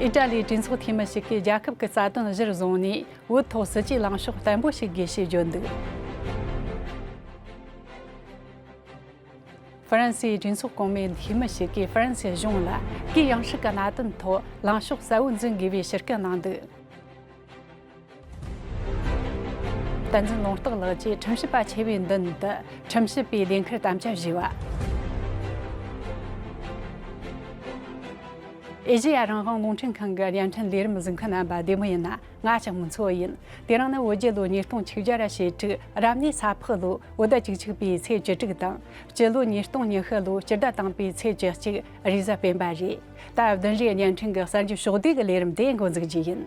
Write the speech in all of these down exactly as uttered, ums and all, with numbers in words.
ཨི་ཏྲ་ལིའི་གྲོས་ཚོགས་འཐུས་མི་ཞིག་གིས་རྒྱལ་ཁབ་ཀྱི་རྩ་དོན་གཞིར་བཟུང་ནས་བོད་ཐོག་སྲིད་ཇུས་ལངས་ཕྱོགས་བརྟན་པོ་ཞིག་དགོས་ཞེས་བརྗོད་འདུག་ཧྥ་རན་སིའི་གྲོས་ཚོགས་གོང་མའི་འཐུས་མི་ཞིག་གིས་ཧྥ་རན་སི་གཞུང་ལ་གུས་ཡངས་ཧྲིག་གི་གནད་དོན་ཐོག་ལངས་ཕྱོགས་གསལ་བོ་འཛིན་དགོས་པའི་ཕྱིར་སྐུལ་གནང་འདུག་བསྟན་འཛིན་ལུང་རྟོགས་ལགས་ཀྱིས་ཁྲིམས་ཞིབ་པ་ཆེ་བའི་མདུན་དུ་ཁྲིམས་ཞིབ་པའི་ལས་འཁུར་དམ་བཅའ་བཞེས་པ། ཨེ་ཤེ་ཡ་རང་དབང་རླུང་འཕྲིན་ཁང་གི་བརྙན་འཕྲིན་ལས་རིམ་གཟིགས་མཁན་རྣམ་པ་བདེ་མོ་ཡིན་ན། ང་ལྕགས་མོ་མཚོ་ཡིན། དེ་རིང་ནི་བོད་རྒྱལ་ལོ་ཉིས་སྟོང་ཆིག་བརྒྱ་ར་ཞེ་དྲུག་རབ་གནས་ས་ཕག་ལོ་བོད་ཟླ་བཅུ་གཅིག་པའི་ཚེས་བཅུ་དྲུག་དང་། སྤྱི་ལོ་ཉིས་སྟོང་ཉི་ཤུ་ལོ་སྤྱི་ཟླ་དང་པོའི་ཚེས་བཅུ་གཅིག་རེས་གཟའ་སྤེན་པ་རེད། ད་བདུན་རེའི་བརྙན་འཕྲིན་གྱི་གསར་འགྱུར་ཕྱོགས་བསྡུས་ཀྱི་ལས་རིམ་དེ་འགོ་འཛུགས་རྒྱུ་ཡིན།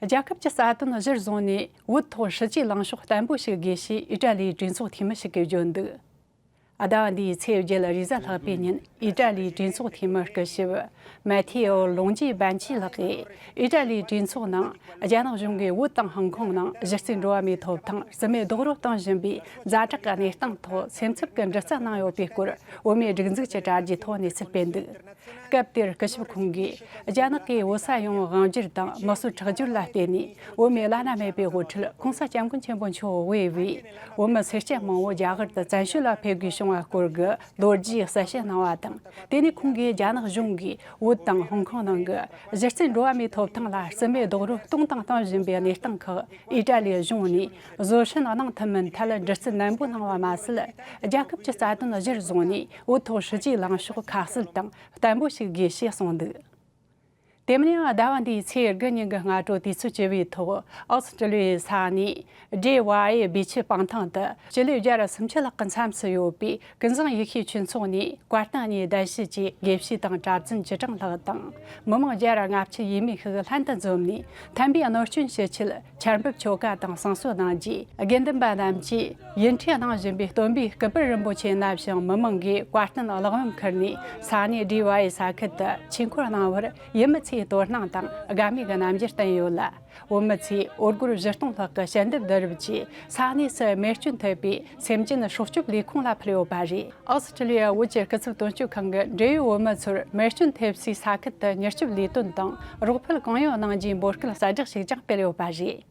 རྒྱལ་ཁབ་ཀྱི་རྩ་དོན་གཞིར་བཟུང་ནས་བོད་ཐོག་སྲིད་ཇུས་ལངས་ཕྱོགས་བརྟན་པོ་ཞིག་དགོས་ཞེས་ཨི་ཏྲ་ལིའི་གྲོས་ཚོགས་འཐུས་མི་ཞིག་གིས་བརྗོད་འདུག་ཟླ་བ་འདིའི་ཚེས་བརྒྱད་རེས་གཟའ་ལྷག་པའི་ཉིན་ཨི་ཏྲ་ལིའི་གྲོས་ཚོགས་འཐུས་མི་སྐུ་ཞབས་མ་ཐེ་ཨོ་ལོང་ཇི་བན་ཆི་ལགས་ཀྱིས་ཨི་ཏྲ་ལིའི་གྲོས་ཚོགས་ནང་རྒྱ་ནག་གཞུང་གིས་བོད་དང་ཧོང་ཀོང་ནང་གཞི་རྩའི་འགྲོ་བ་མིའི་ཐོབ་ཐང་རྩིས་མེད་རྡོག་རོལ་གཏོང་བཞིན་པའི་ཛ་དྲག་གི་གནས་སྟངས་ཐོག་སེམས་འཚབ་ཀྱི་འདྲི་རྩད་གནང་ཡོད་པའི་སྐོར་བོད་མིའི་སྒྲིག་འཛུགས་ཀྱི་དྲ་རྒྱའི་ཐོག་གནས་ཚུལ་སྤེལ་འདུག་སྐབས་དེར་སྐུ་ཞབས་ཁོང་གིས་རྒྱ་ནག་གིས་བོད་ས་ཡོངས་དབང་བསྒྱུར་དང་མི་གསོད་ཁྲག་སྦྱོར་ལ་བརྟེན་ནས་བོད་མིའི་བླ་ན་མེད་པའི་དབུ་ཁྲིད་༸གོང་ས་༸སྐྱབས་མགོན་ཆེན་པོ་མཆོག་དབུས་པའི་བོད་མི་སེར་སྐྱ་མང་བོ་རྒྱ་གར་དུ་བཙན་བྱོལ་ལ་ཕེབས་དགོས་བྱུང་བ་སྐོར་གྱི་ལོ་རྒྱུས་གསལ་བཤད་གནང་བ་དང་། དེ་ནས་ཁོང་གིས་རྒྱ་ནག་གཞུང་གིས་བོད་དང་ཧོང་ཀོང་ནང་གི་གཞི་རྩའི་འགྲོ་བ་མིའི་ཐོབ་ཐང་ལ་རྩིས་མེད་རྡོག་རོལ་གཏོང་དང་གཏོང་བཞིན་པའི་གནས་སྟངས་ཁག་ཨི་ཏྲ་ལིའི་གཞུང་ནས་བཟོད་བསྲན་གནང་ཐུབ་མིན་ཐད་འདྲི་རྩད་ནན་པོ་གནང་བ་མ་ཟད། རྒྱལ་ཁབ་ཀྱི་རྩ་དོན་གཞིར་བཟུང་ནས་བོད་ཐོག་སྲིད་ཇུས་ལངས་ཕྱོགས་ཁ་གསལ་དང་བརྟན་པོ་ཞིག་དགོས་ཞེས་གསུངས་འདུག་དེ་མིན་ཡང་ཟླ་བ་འདིའི་ཚེས་དགུ་ཉིན་གྱི་སྔ་དྲོ་དུས་ཚོད་བཅུ་པའི་ཐོག་ཨོ་སི་ཀྲི་ལི་ཡའི་ས་གནས་ཌེ་ཝ་ཨེ་བི་ཆི་སྤང་ཐང་དུ་སྤྱི་ལོ་བརྒྱ་ར་སུམ་ཅུ་ལྷག་གི་མཚམས་སུ་ཡོད་པའི་ཀུན་བཟང་ཡེ་ཤེས་ཆོས་ཚོགས་ནས་བཀའ་བསྟན་གཉིས་བརྡལ་བཤིག་བཅས་དགེ་བཤེས་དང་གྲྭ་བཙུན་བཅུ་གྲངས་ལྷག་དང་མི་མང་བརྒྱ་ར་ལྔ་བཅུ་ཡས་མས་ཤིག་ལྷན་དུ་འཛོམས་ནས་མཐུན་པའི་གནོད་སྐྱོན་ཞི་ཆེད་ཆར་འབེབས་ཆོ་ག་དང་བསང་གསོལ་གནང་རྗེས། དགེ་འདུན་པ་རྣམས་ཀྱིས་ཡིད་འཁྲུས་གནང་བཞིན་པའི་སྟོན་པའི་སྐུ་པར་རིན་པོ་ཆེ་མནབས་ཤིང་མི་མང་གིས་བཀའ་བསྟན་གླེགས་བམ་ཁུར་ནས་ས་གནས་ཌི་ཝའི་ས་ཁུལ་དུ་ཆོས་འཁོར་གནང་བར་ཡུལ་མི་ཚོས་དོ་སྣང་དང་དགའ་མོས་ཀྱི་རྣམ་འགྱུར་བསྟན་ཡོད་ལ། བོད་མི་ཚོས་འོ་སྒོར་བཞི་སྟོང་ལྷག་གི་ཞལ་འདེབས་བསྡུ་རུབ་ཀྱིས་ས་གནས་སུ་རྨས་སྐྱོན་ཐེབས་པའི་སེམས་ཅན་སྲོག་སྐྱོབ་ལས་ཁུངས་ལ་ཕུལ་ཡོད་པ་རེད། ཨོ་སི་ཀྲི་ལི་ཡ་བོད་ཀྱི་སྐུ་ཚབ་དོན་གཅོད་ཁང་གིས་འབྲེལ་ཡོད་བོད་མི་ཚོར་རྨས་སྐྱོན་ཐེབས་སའི་ས་ཁུལ་དུ་མྱུར་སྐྱོབ་ལས་དོན་དང་རོགས་ཕེབས་གང་ཡོང་གནང་རྒྱུའི་འབོད་སྐུལ་གསལ་བསྒྲགས་ཤིག་ཀྱང་སྤེལ་ཡོད་པ་རེད།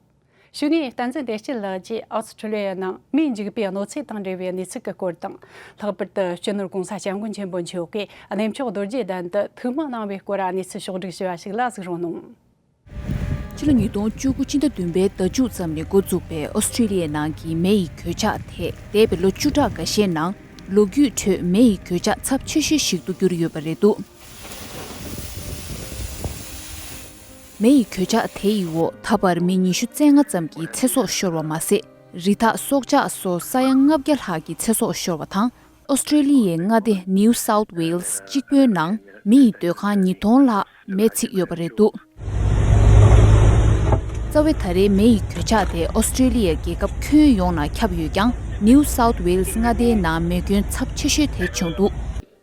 གཞུག་ནས་བསྟན་འཛིན་བདེ་སྐྱིད་ལགས་ཀྱིས་ཨོ་སི་ཀྲི་ལི་ཡ་ནང་མིས་འཇིགས་པའི་གནོད་འཚེ་དང་འབྲེལ་བའི་གནས་ཚུལ་གྱི་སྐོར་དང་། ལྷག་པར་དུ་སྤྱི་ནོར་༸གོང་ས་༸སྐྱབས་མགོན་ཆེན་པོ་མཆོག་གིས་གནས་མཆོག་རྡོ་རྗེ་གདན་དུ་ཐུགས་སྨོན་གནང་བའི་སྐོར་གནས་ཚུལ་ཕྱོགས་བསྒྲིགས་ཞུ་བ་ཞིག་ལ་གཟིགས་རོགས་གནང་། ཕྱི་ལོ་ཉིས་སྟོང་བཅུ་དགུ་སྤྱི་ཟླ་བདུན་པའི་ཟླ་མཇུག་ཙམ་ནས་འགོ་བཙུགས་པའི་ཨོ་སི་ཀྲི་ལི་ཡའི་ནང་གི་མེ་ཡི་གོད་ཆག་དེ་འདས་པའི་ལོ་བཅུ་ཕྲག་འགའ་ཤས་ནང་ལོ་རྒྱུས་ཁྲོད་མེ་ཡི་གོད་ཆག་ཚབས་ཆེ་ཤོས་ཤིག་ཏུ་གྱུར་ཡོད་པ་རེད་འདུག་མེ་ཡི་གོད་ཆག་དེ་ཡི་འོག་ད་བར་མི་ཉི་ཤུ་རྩ་ལྔ་ཙམ་གྱི་ཚེ་སྲོག་ཤོར་བ་མ་ཟད། རི་དྭགས་སྲོག་ཆགས་སོགས་ས་ཡ་ལྔ་བརྒྱ་ལྷག་གི་ཚེ་སྲོག་ཤོར་བ་དང་། ཨོ་སི་ཀྲི་ལི་ཡའི་མངའ་སྡེ་ནིའུ་སའུཐ་ཝེལ་སི་གཅིག་པུའི་ནང་མི་ཡི་སྡོད་ཁང་ཉིས་སྟོང་ལྷག་མེ་ཚིག་ཡོད་པ་རེད་འདུག་རྩ་བའི་ད་རེས་མེ་ཡི་གོད་ཆག་དེ་ཨོ་སི་ཀྲི་ལི་ཡའི་རྒྱལ་ཁབ་ཁྱོན་ཡོངས་ནང་ཁྱབ་ཡོད་ཀྱང་། ནིའུ་སའུཐ་ཝེལ་སི་མངའ་སྡེའི་ནང་མེ་སྐྱོན་ཚབས་ཆེ་ཤོས་དེ་བྱུང་འདུག་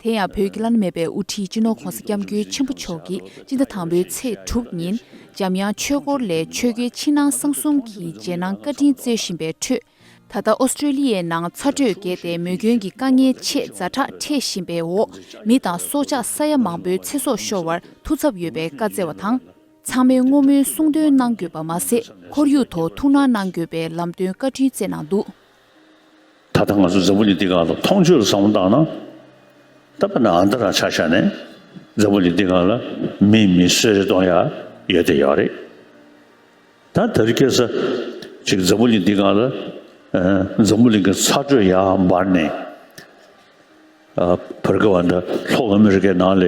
དེ་ཡང་བོད་ཀྱི་བླ་ན་མེད་པའི་དབུ་ཁྲིད་སྤྱི་ནོར་༸གོང་ས་༸སྐྱབས་མགོན་ཆེན་པོ་མཆོག་གིས་སྤྱི་ཟླ་དང་པོའི་ཚེས་དྲུག་ཉིན་འཇམ་དབྱངས་ཆོས་འཁོར་ལས་ཆོས་རྒྱལ་ཕྱི་ནང་གསང་གསུམ་གྱི་རྗེས་གནང་བཀའ་དྲིན་སྩོལ་བཞིན་པའི་ཁྲོད། ད་ལྟ་ཨོ་སི་ཀྲི་ལི་ཡའི་ནང་ཚ་དྲོད་རྒྱས་ཏེ་མེ་སྐྱོན་གྱི་དཀའ་ངལ་ཆེས་ཛ་དྲག་འཕྲད་བཞིན་པའི་འོག་མི་དང་སྲོག་ཆགས་ས་ཡ་མང་པོའི་ཚེ་སྲོག་ཤོར་བར་ཐུགས་འཚབ་ཡོད་པའི་བཀའ་སྩལ་བ་དང་། ཚང་མས་བསྔོ་སྨོན་གསུང་འདོན་གནང་དགོས་པ་མ་ཟད། ཁོར་ཡུག་ཐོག་ཐུགས་སྣང་གནང་དགོས་པའི་ལམ་སྟོན་བཀའ་དྲིན་སྩལ་གནང་འདུག་ད་ལྟ་ང་ཚོ་འཛམ་བུ་གླིང་འདི་སྒང་ལ་མཐོང་ཆོས་ལ་བསམ་བློ་བཏང་ན། ད་དཔེར་ན་ཨ་མདོ་རང་ཆ་བཞག་ནས་འཛམ་བུ་གླིང་འདི་སྒང་ལ་མི་མི་གསོད་རེས་གཏོང་ཡ་ཡོད་དེ་ཡོད་རེད། ད་དེ་རིང་ཁ་སང་ཅིག་འཛམ་བུ་གླིང་འདི་སྒང་ལ་ཨ་འཛམ་བུ་གླིང་གི་ཚ་དྲོད་ཡར་འབར་ནས། ཨ་བར་སྐབས་ཨ་མདོ་ལྷོ་ཨ་མི་རི་ཀའི་ནང་ལ་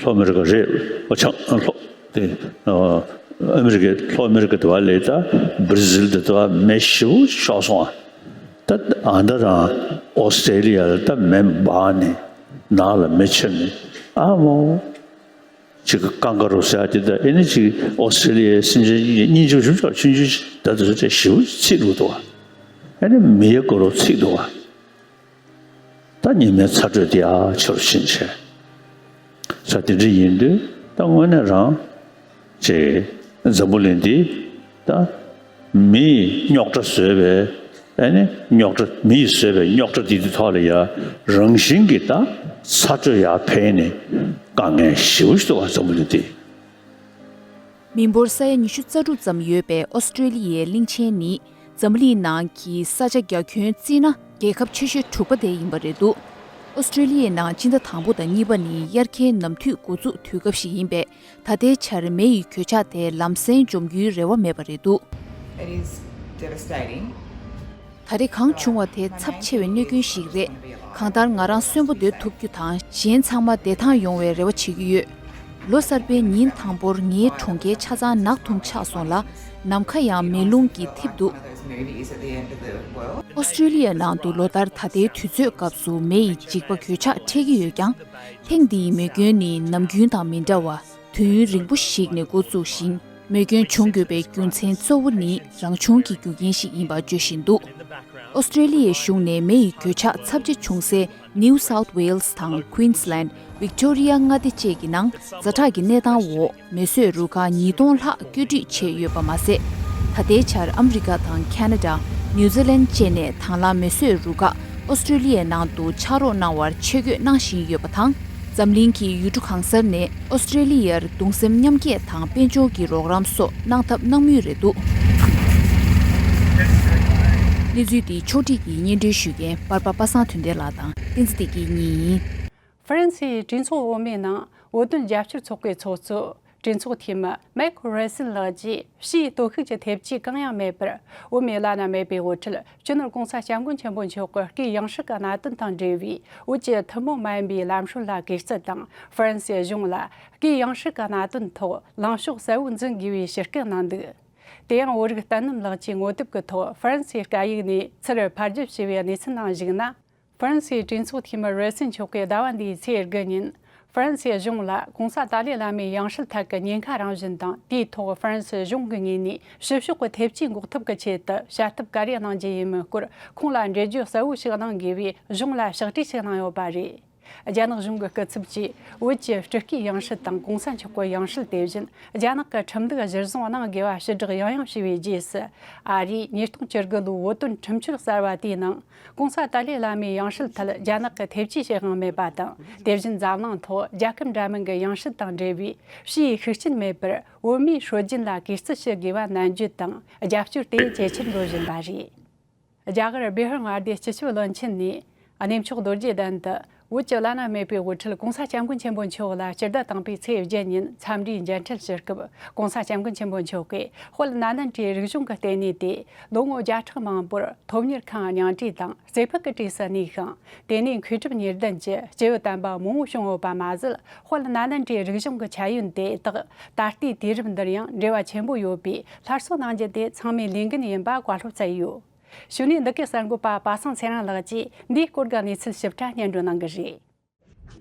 ལྷོ་ཨ་མི་རི་ཀ་རེད། ཨོ་ཆང་ལྷོ་དེ་ཨ་ཨ་མི་རི་ཀའི་ལྷོ་ཨ་མི་རི་ཀ་དེ་བ་ལ་ད་བྷར་ཛིལ་དེ་དེ་བ་མེ་ཞེ་པོ་ཤོར་སོང་ཨ། ད་ཨ་མདོ་དང་ཨོ་སི་ཀྲེ་ལི་ཡ་ལ་ད་མེ་འབར་ནས་ནང་ལ་མེ་མཆེད་ནས་ཨ་མོ། ཅིག་གངྒཱ་རུ་ཟེར་ཡ་དེ་ད་ཨེ་ནི་ཅིག་ཨོ་སི་ཀྲེ་ལི་ཡའི་སེམས་ཅན་སྙིང་རྗེ་ཞིབ་ཆོག་ཆུང་ཆུང་ཞིག་ད་དུ་ཚེ་ཞེ་པོ་ཚིག་འདུག་དོ། ཨེ་ནི་མི་ཡ་གོ་རུ་ཚིག་འདུག་བ། ད་ཉི་མའི་ཚ་དྲོད་དེ་ཡ་ཆེ་རུ་ཕྱིན་བྱས། ད་དེ་འདྲ་ཡིན་དུས་ད་དངོས་གནས་རང་ཅེས་འཛམ་བུ་གླིང་འདི་ད་མིས་རྙོག་དྲ་བཟོས་པའི་ཨ་ནི་རྙོག་དྲ་མིས་བཟོས་པའི་རྙོག་དྲ་འདི་འདི་ཐོག་ལ་ཡ་རང་བཞིན་གྱིས་ད་ཚ་དྲོད་ཡར་འཕེལ་ནས་དཀའ་ངལ་ཞེ་པོ་ཞིག་འདུག་བ། འཛམ་བུ་གླིང་འདི། མི་འབོར་ས་ཡ་ཉི་ཤུ་རྩ་དྲུག་ཙམ་ཡོད་པའི་ཨོ་སི་ཀྲེ་ལི་ཡའི་གླིང་ཆེན་ནི་འཛམ་གླིང་ནང་གི་ས་ཆ་རྒྱ་ཁྱོན་བརྩིས་ན་རྒྱལ་ཁབ་ཆེ་ཤོས་དྲུག་པ་དེ་ཡིན་པ་རེད་འདུག་ཨོ་སི་ཀྲེ་ལི་ཡའི་ནང་སྤྱི་ཟླ་དང་པོ་དང་གཉིས་པ་ནི་དབྱར་ཁའི་ནམ་དུས་འགོ་འཛུགས་དུས་སྐབས་ཤིག་ཡིན་པས། ད་ལྟའི་ཆར་མེ་ཡི་གོད་ཆག་དེ་ལམ་སེང་འཇོམས་རྒྱུའི་རེ་བ་མེད་པ་རེད་འདུག It is devastating. ད་རེས་གང་བྱུང་བ་དེ་ཚབས་ཆེ་བའི་གནོད་སྐྱོན་ཞིག་རེད། གང་ལྟར་ང་རང་གསོན་པོ་སྡོད་ཐུབ་རྒྱུ་དང་གཞན་ཚང་མ་བདེ་ཐང་ཡོང་བའི་རེ་བ་བྱེད་ཀྱི་ཡོད། ལོ་གསར་པའི་ཉིན་དང་པོར་ངའི་གྲོང་ཁྱེར་ཆ་ཚང་ནག་ཐུམ་ཆགས་སོང་ལ། ནམ་མཁའ་ཡང་མེ་རླུང་གིས་འཐིབས་འདུག་ཨོ་སི་ཀྲེ་ལི་ཡའི་ནང་དུ་ལོ་ལྟར་ད་ལྟའི་དུས་ཚོད་སྐབས་སུ་མེ་ཡི་འཇིགས་པ་གོད་ཆག་འཕྲད་ཀྱི་ཡོད་ཀྱང་། ཐེངས་འདིའི་མེ་སྐྱོན་ནི་ནམ་རྒྱུན་དང་མི་འདྲ་བར། དུས་ཡུན་རིང་པོ་ཞིག་ནས་འགོ་བཙུགས་ཤིང་། མེ་སྐྱོན་བྱུང་དགོས་པའི་རྒྱུ་མཚན་གཙོ་བོ་ནི་རང་བྱུང་གི་རྒྱུ་རྐྱེན་ཞིག་ཡིན་པ་བརྗོད་བཞིན་འདུག་ཨོ་སི་ཀྲེ་ལི་ཡའི་གཞུང་ནས་མེ་ཡི་གོད་ཆག་ཚབས་ཆེ་བྱུང་སའི་New South Wales་དང་Queensland། Victoria་མངའ་སྡེ་བཅས་ཀྱི་ནང་ཛ་དྲག་གི་གནས་སྟངས་འོག་མེ་གསོད་རུ་ཁག་ཉིས་སྟོང་ལྷག་བཀོད་སྒྲིག་བྱས་ཡོད་པ་མ་ཟད། ད་ལྟའི་ཆར་ཨ་མི་རི་ཀ་དང་ཁ་ན་ཌ། ནིའུ་ཛི་ལན་བཅས་ནས་དང་བླངས་མེ་གསོད་རུ་ཁག་ཨོ་སི་ཀྲེ་ལི་ཡའི་ནང་དུ་ཕྱག་རོགས་གནང་བར་ཆེད་བསྐོས་གནང་བཞིན་ཡོད་པ་དང་། འཛམ་གླིང་གི་ཡུལ་གྲུ་གང་སར་ནས་ཨོ་སི་ཀྲེ་ལི་ཡར་གདུང་སེམས་མཉམ་སྐྱེད་དང་དཔལ་འབྱོར་གྱི་རོགས་རམ་སོགས་གནང་ཐབས་གནང་མུས་རེད་འདུག་གནས་ཚུལ་འདི་ཕྱོགས་སྒྲིག་གིས་སྙན་སྒྲོན་ཞུ་མཁན་པར་པ་པ་སངས་དོན་ལྡན་ལགས་དང་བསྟན་འཛིན་བདེ་སྐྱིད་གཉིས་ཡིན། ཧྥ་རན་སིའི་གྲོས་ཚོགས་འོག་མའི་ནང་བོད་དོན་རྒྱབ་སྐྱོར་ཚོགས་པའི་ཚོགས་གཙོ། གྲོས་ཚོགས་འཐུས་མི་མེག་རེ་སིན་ལགས་ཀྱིས་ཕྱིའི་སྟོབས་ཤུགས་ཀྱི་ཐེབས་ཇུས་གང་ཡང་མེད་པར། བོད་མིའི་བླ་ན་མེད་པའི་དབུ་ཁྲིད་སྤྱི་ནོར་༧གོང་ས་༧སྐྱབས་མགོན་ཆེན་པོ་མཆོག་གི་སྐུའི་ཡང་སྲིད་ཀྱི་གནད་དོན་དང་འབྲེལ་བའི་བོད་ཀྱི་ཐུན་མོང་མ་ཡིན་པའི་ལམ་སྲོལ་ལ་གུས་བརྩི་དང་། ཧྥ་རན་སིའི་གཞུང་ལ་སྐུའི་ཡང་སྲིད་ཀྱི་གནད་དོན་ཐོག་ལངས་ཕྱོགས་གསལ་བོ་འཛིན་དགོས་པའི་ཕྱིར་སྐུལ་གནང་འདུག་དེ་ཡང་བོད་རིགས་བསྟན་རྣམ་ལགས་ཀྱིས་ངོ་དེབ་ཀྱི་ཐོག་ཧྥ་རན་སིའི་སྐད་ཡིག་ནས་ཚུར་ཕབ་སྒྱུར་བྱས་པའི་གནས་ཚུལ་ནང་གཞིགས་ན། ཧྥ་རན་སིའི་གྲོས་ཚོགས་འཐུས་མི་རེ་སིན་མཆོག་གིས་ཟླ་བ་འདིའི་ཚེས་དགུ་ཉིན། ཧྥ་རན་སིའི་གཞུང་ལ་༧གོང་ས་ཏཱ་ལའི་བླ་མའི་ཡང་སྲིད་ཐད་ཀྱི་ཉེན་ཁ་རང་བཞིན་དང་། དེའི་ཐོག་ཧྥ་རན་སིའི་གཞུང་གི་ངོས་ནས་ཕྱི་ཕྱོགས་ཀྱི་ཐེབས་ཇུས་འགོག་ཐབས་ཀྱི་ཆེད་དུ་བྱ་ཐབས་ག་རེ་གནང་རྒྱུ་ཡིན་མིན་སྐོར་ཁོང་ལ་འགྲེལ་བརྗོད་གསལ་བོ་ཞིག་གནང་དགོས་པའི་གཞུང་ལ་ཕྱག་བྲིས་ཤིག་གནང་ཡོད་པ་རེད། རྒྱ་ནག་གཞུང་གི་སྐུ་ཚབ་ཀྱིས་བོད་ཀྱི་སྤྲུལ་སྐུའི་ཡང་སྲིད་དང་༧གོང་ས་མཆོག་གི་ཡང་སྲིད་དེ་བཞིན་རྒྱ་ནག་གི་ཁྲིམས་ལུགས་གཞིར་བཟུང་གནང་དགོས་པ་ཞུ་དྲག་ཡང་ཡང་ཞུས་པའི་རྗེས་སུ། ཨ་རིས་ཉིས་སྟོང་བཅུ་དགུ་ལོའི་བོད་དོན་ཁྲིམས་གཅོད་གསར་བ་དེའི་ནང་༧གོང་ས་ཏཱ་ལའི་བླ་མའི་ཡང་སྲིད་ཐད་རྒྱ་ནག་གི་ཐེབས་ཇུས་བྱེད་དབང་མེད་པ་དང་། དེ་བཞིན་འཛམ་གླིང་ཐོག་རྒྱལ་ཁབ་འདྲ་མིན་གྱི་ཡང་སྲིད་དང་འབྲེལ་བའི་ཕྱིའི་ཤུགས་རྐྱེན་མེད་པར་བོད་མིའི་སྲོལ་རྒྱུན་ལ་གུས་བརྩི་ཞུ་དགོས་པ་ནན་བརྗོད་དང་རྒྱབ་སྐྱོར་དེ་ཇེ་ཆེར་འགྲོ་བཞིན་པ་རེད། རྒྱ་གར་བི་ཧར་མངའ་སྡེའི་སྤྱི་ཁྱབ་བློན་ཆེན་ནས་གནས་མཆོག་རྡོ་རྗེ་གདན་དུ་བོད་ཀྱི་བླ་ན་མེད་པའི་དབུ་ཁྲིད་༧གོང་ས་༧སྐྱབས་མགོན་ཆེན་པོ་མཆོག་ལ་སྤྱི་ཟླ་དང་པོའི་ཚེས་བརྒྱད་ཉིན་འཚམས་འདྲིའི་མཇལ་འཕྲད་ཞུ་སྐབས། ༧གོང་ས་༧སྐྱབས་མགོན་ཆེན་པོ་མཆོག་གིས་དཔལ་ནཱ་ལེནྡྲའི་རིག་གཞུང་གི་ལྟེ་གནས་དེ་ལོ་ངོ་བརྒྱ་ཕྲག་མང་པོར་ཐོབ་གཉེར་ཁང་རྙིང་གྲས་དང་རྩེ་ཕུད་ཀྱི་གྲས་སུ་གནས་ཤིང་། དེ་ནས་མཁས་གྲུབ་གཉིས་ལྡན་གྱི་སྐྱེས་བུ་དམ་པ་མང་བོ་བྱུང་ཡོད་པ་མ་ཟད། དཔལ་ནཱ་ལེནྡྲའི་རིག་གཞུང་གི་ཁྱད་ཡོན་དེ་དག་ད་ལྟའི་དུས་རབས་འདིར་ཡང་འབྲེལ་བ་ཆེན་པོ་ཡོད་པའི་སླར་གསོ་གནང་རྒྱུ་དེ་ཚང་མའི་ལས་འགན་ཡིན་པ་བཀའ་སློབ་སྩལ་ཡོད། གཞུག་ནས་འདི་གའི་གསར་འགོད་པ་པ་སངས་ཚེ་རིང་ལགས་ཀྱིས་འདིའི་སྐོར་གྱི་གནས་ཚུལ་ཞིབ་ཕྲ་སྙན་སྒྲོན་གནང་གི་རེད།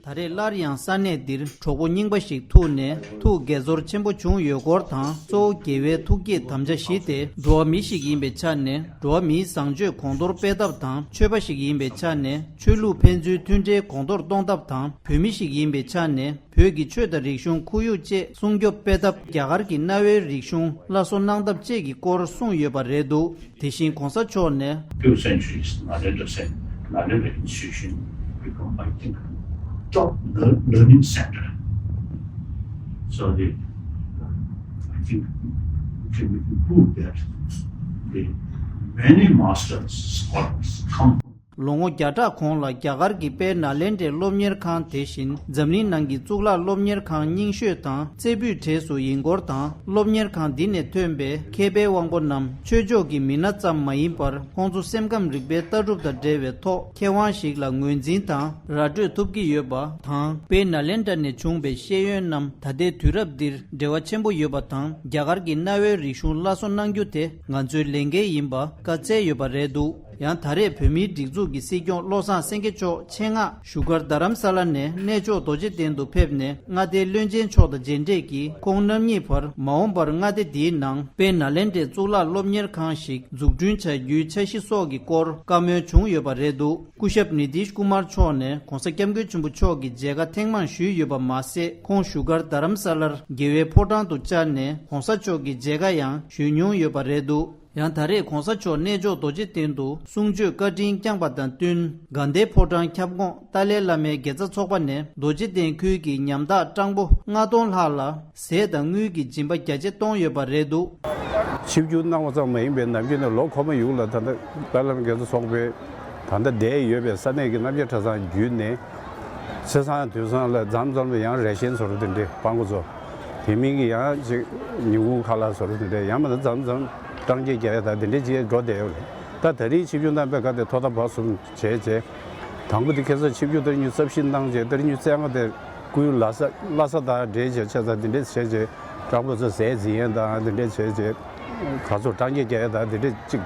ད་རེས་སླར་ཡང་ས་གནས་འདིར་གྲོགས་པོ་རྙིང་པ་ཞིག་ཐུག་ནས་ཐུགས་དགྱེས་ཚོར་ཆེན་པོ་བྱུང་ཡོད་སྐོར་དང་། གཙོ་བོ་དགེ་བའི་ཐུགས་བསྐྱེད་དམ་བཅའ་བཞི་སྟེ། འགྲོ་བ་མི་ཞིག་ཡིན་པའི་ཆ་ནས་འགྲོ་བ་མིའི་བཟང་སྤྱོད་གོང་མཐོར་སྤེལ་ཐབས་དང་། ཆོས་པ་ཞིག་ཡིན་པའི་ཆ་ནས་ཆོས་ལུགས་ཕན་ཚུན་མཐུན་འབྲེལ་གོང་མཐོར་གཏོང་ཐབས་དང་། བོད་མི་ཞིག་ཡིན་པའི་ཆ་ནས་བོད་ཀྱི་ཆོས་དང་རིག་གཞུང་ཁོར་ཡུག་བཅས་སྲུང་སྐྱོབ་སྤེལ་ཐབས། རྒྱ་གར་གྱི་གནའ་བོའི་རིག་གཞུང་སླར་གསོ་གནང་ཐབས་བཅས་ཀྱི་སྐོར་གསུངས་ཡོད་པ་རེད་འདུག་དེ་བཞིན་གོང་ས་མཆོག་ནས། Few centuries, Nalanda cen-, Nalanda institution become, I think, top lear-, learning center. So the, I think we can, we can prove that the many masters, scholars come from ལོ་ངོ་བརྒྱ་ཕྲག་གོང་ལ་རྒྱ་གར་གྱི་དཔལ་ནཱ་ལེནྡྲའི་སློབ་གཉེར་ཁང་དེ་བཞིན་འཛམ་གླིང་ནང་གི་གཙུག་ལག་སློབ་གཉེར་ཁང་རྙིང་ཤོས་དང་རྩེ་ཕུད་གྲས་སུ་ཡིན་སྐོར་དང་། སློབ་གཉེར་ཁང་འདི་ནས་ཐོན་པའི་མཁས་པའི་དབང་པོ་རྣམས་ཆོས་ཕྱོགས་ཀྱི་མི་སྣ་ཙམ་མ་ཡིན་པར། ཁོང་ཚོ་སེམས་ཁམས་རིག་པའི་ལྟ་གྲུབ་དང་འབྲེལ་བའི་ཐོག་མཁས་དབང་ཞིག་ལ་ངོས་འཛིན་དང་ར་སྤྲོད་ཐུབ་ཀྱི་ཡོད་པ་དང་། དཔལ་ནཱ་ལེནྡྲ་ནས་བྱུང་བའི་ཤེས་ཡོན་རྣམས་ད་ལྟའི་དུས་རབས་འདིར་འབྲེལ་བ་ཆེན་པོ་ཡོད་པ་དང་། རྒྱ་གར་གྱི་གནའ་བོའི་རིག་གཞུང་སླར་གསོ་གནང་རྒྱུ་དེ་ང་ཚོའི་ལས་འགན་ཡིན་པ་བཀའ་སྩལ་ཡོད་པ་རེད་འདུག་ཡང་ད་རེས་བོད་མིའི་སྒྲིག་འཛུགས་ཀྱི་སྲིད་སྐྱོང་བློ་བཟང་སེང་གེ་མཆོག་ཆེད་མངགས་བཞུགས་སྒར་རྡ་རམ་ས་ལ་ནས་གནས་མཆོག་རྡོ་རྗེ་གདན་དུ་ཕེབས་ནས་མངའ་སྡེའི་བློན་ཆེན་མཆོག་དང་མཇལ་འཕྲད་ཀྱིས་ཁོང་རྣམ་གཉིས་བར་མ་འོངས་པར་མངའ་སྡེ་འདིའི་ནང་དཔལ་ནཱ་ལེནྡྲའི་གཙུག་ལག་སློབ་གཉེར་ཁང་ཞིག་འཛུགས་སྐྲུན་བྱ་རྒྱུའི་འཆར་གཞི་སོགས་ཀྱི་སྐོར་བཀའ་མོལ་བྱུང་ཡོད་པ་རེད་འདུག་སྐུ་ཞབས་ནི་ཏིཤ་ཀུ་མར་མཆོག་ནས་༧གོང་ས་༧སྐྱབས་མགོན་ཆེན་པོ་མཆོག་གི་མཇལ་ཁ་ཐེངས་མང་ཞུས་ཡོད་པ་མ་ཟད། ཁོང་བཞུགས་སྒར་རྡ་རམ་ས་ལར་རྒྱལ་བའི་ཕོ་བྲང་དུ་བཅར་ནས་༧གོང་ས་མཆོག་གི་མཇལ་ཁ་ཡང་ཞུས་མྱོང་ཡོད་པ་རེད་འདུག་ཡང་ད་རེས་༧གོང་ས་མཆོག་གནས་མཆོག་རྡོ་རྗེ་གདན་དུ་གསུང་ཆོས་བཀའ་དྲིན་བསྐྱངས་པ་དང་བསྟུན། དགའ་ལྡན་ཕོ་བྲང་ཁྱབ་ཁོངས་ཏཱ་ལའི་བླ་མའི་དགེ་རྩ་ཚོགས་པ་ནས་རྡོ་རྗེ་གདན་ཁུལ་གྱི་ཉམ་ཐག་སྤྲང་པོ་ལྔ་སྟོང་ལྷག་ལ་ཟས་དང་དངུལ་གྱི་སྦྱིན་པ་རྒྱ་ཆེ་གཏོང་ཡོད་པ་རེད་འདུག་ཆིབས་བསྒྱུར་གནང་བ་ཙམ་མ་ཡིན་པའི་ནམ་རྒྱུན་ནས་ལོ་འཁོར་མ་ཡུག་ལ་ད་ལྟ་ཏཱ་ལའི་བླ་མའི་དགེ་རྩ་ཚོགས་པའི་ད་ལྟ་བསྡད་ཡོད་པའི་ས་གནས་ཀྱི་རྣམ་རྒྱལ་གྲྭ་ཚང་བརྒྱུད་ནས། ཆེ་སང་དུས་སང་ལ་མཚམས་མཚམས་ལ་ཡང་རེ་ཤན་བཟོ་འདྲ་དེ་འདྲས་སྤྲང་པོ་ཚོ། དེ་མིན་གྱི་ཡང་ཅིག་ཉིན་གུང་ཁ་ལག་བཟོ་འདྲ་དེ་འདྲས། ཡང་མིན་ན་མཚམས་མཚམས་སྤྲང་སྐྱེས་རྒྱག་ཡ་དང་དེ་འདྲས་ཅིག་འགྲོ་བསྡད་ཡོད་རེད། ད་ད་རེས་ཆིབས་བསྒྱུར་གནང་པའི་སྐབས་དེ་ཐོག་མཐའ་བར་གསུམ་བྱས་རྗེས། དང་པོ་དེ་ཁ་སང་ཆིབས་བསྒྱུར་ཏ་རིག་ཉི་ཤུ་རྩ་བཞི་གནང་རྗེས་ཏ་རིག་ཉི་ཤུ་རྩ་ལྔ་དེ་སྐུའི་བླ་གཟའ་བླ་གཟའ་དང་འབྲེལ་བྱས་ཆ་ཚང་དེ་འདྲས་བྱས་རྗེས་སྤྲང་པོ་ཚོ་ཟས་འཛིན་ཡས་དང་དེ་འདྲས་བྱས་རྗེས་ག་ཚོད་སྤྲང་སྐྱེས་རྒྱག་ཡ་དང་དེ་འདྲས་ཅིག་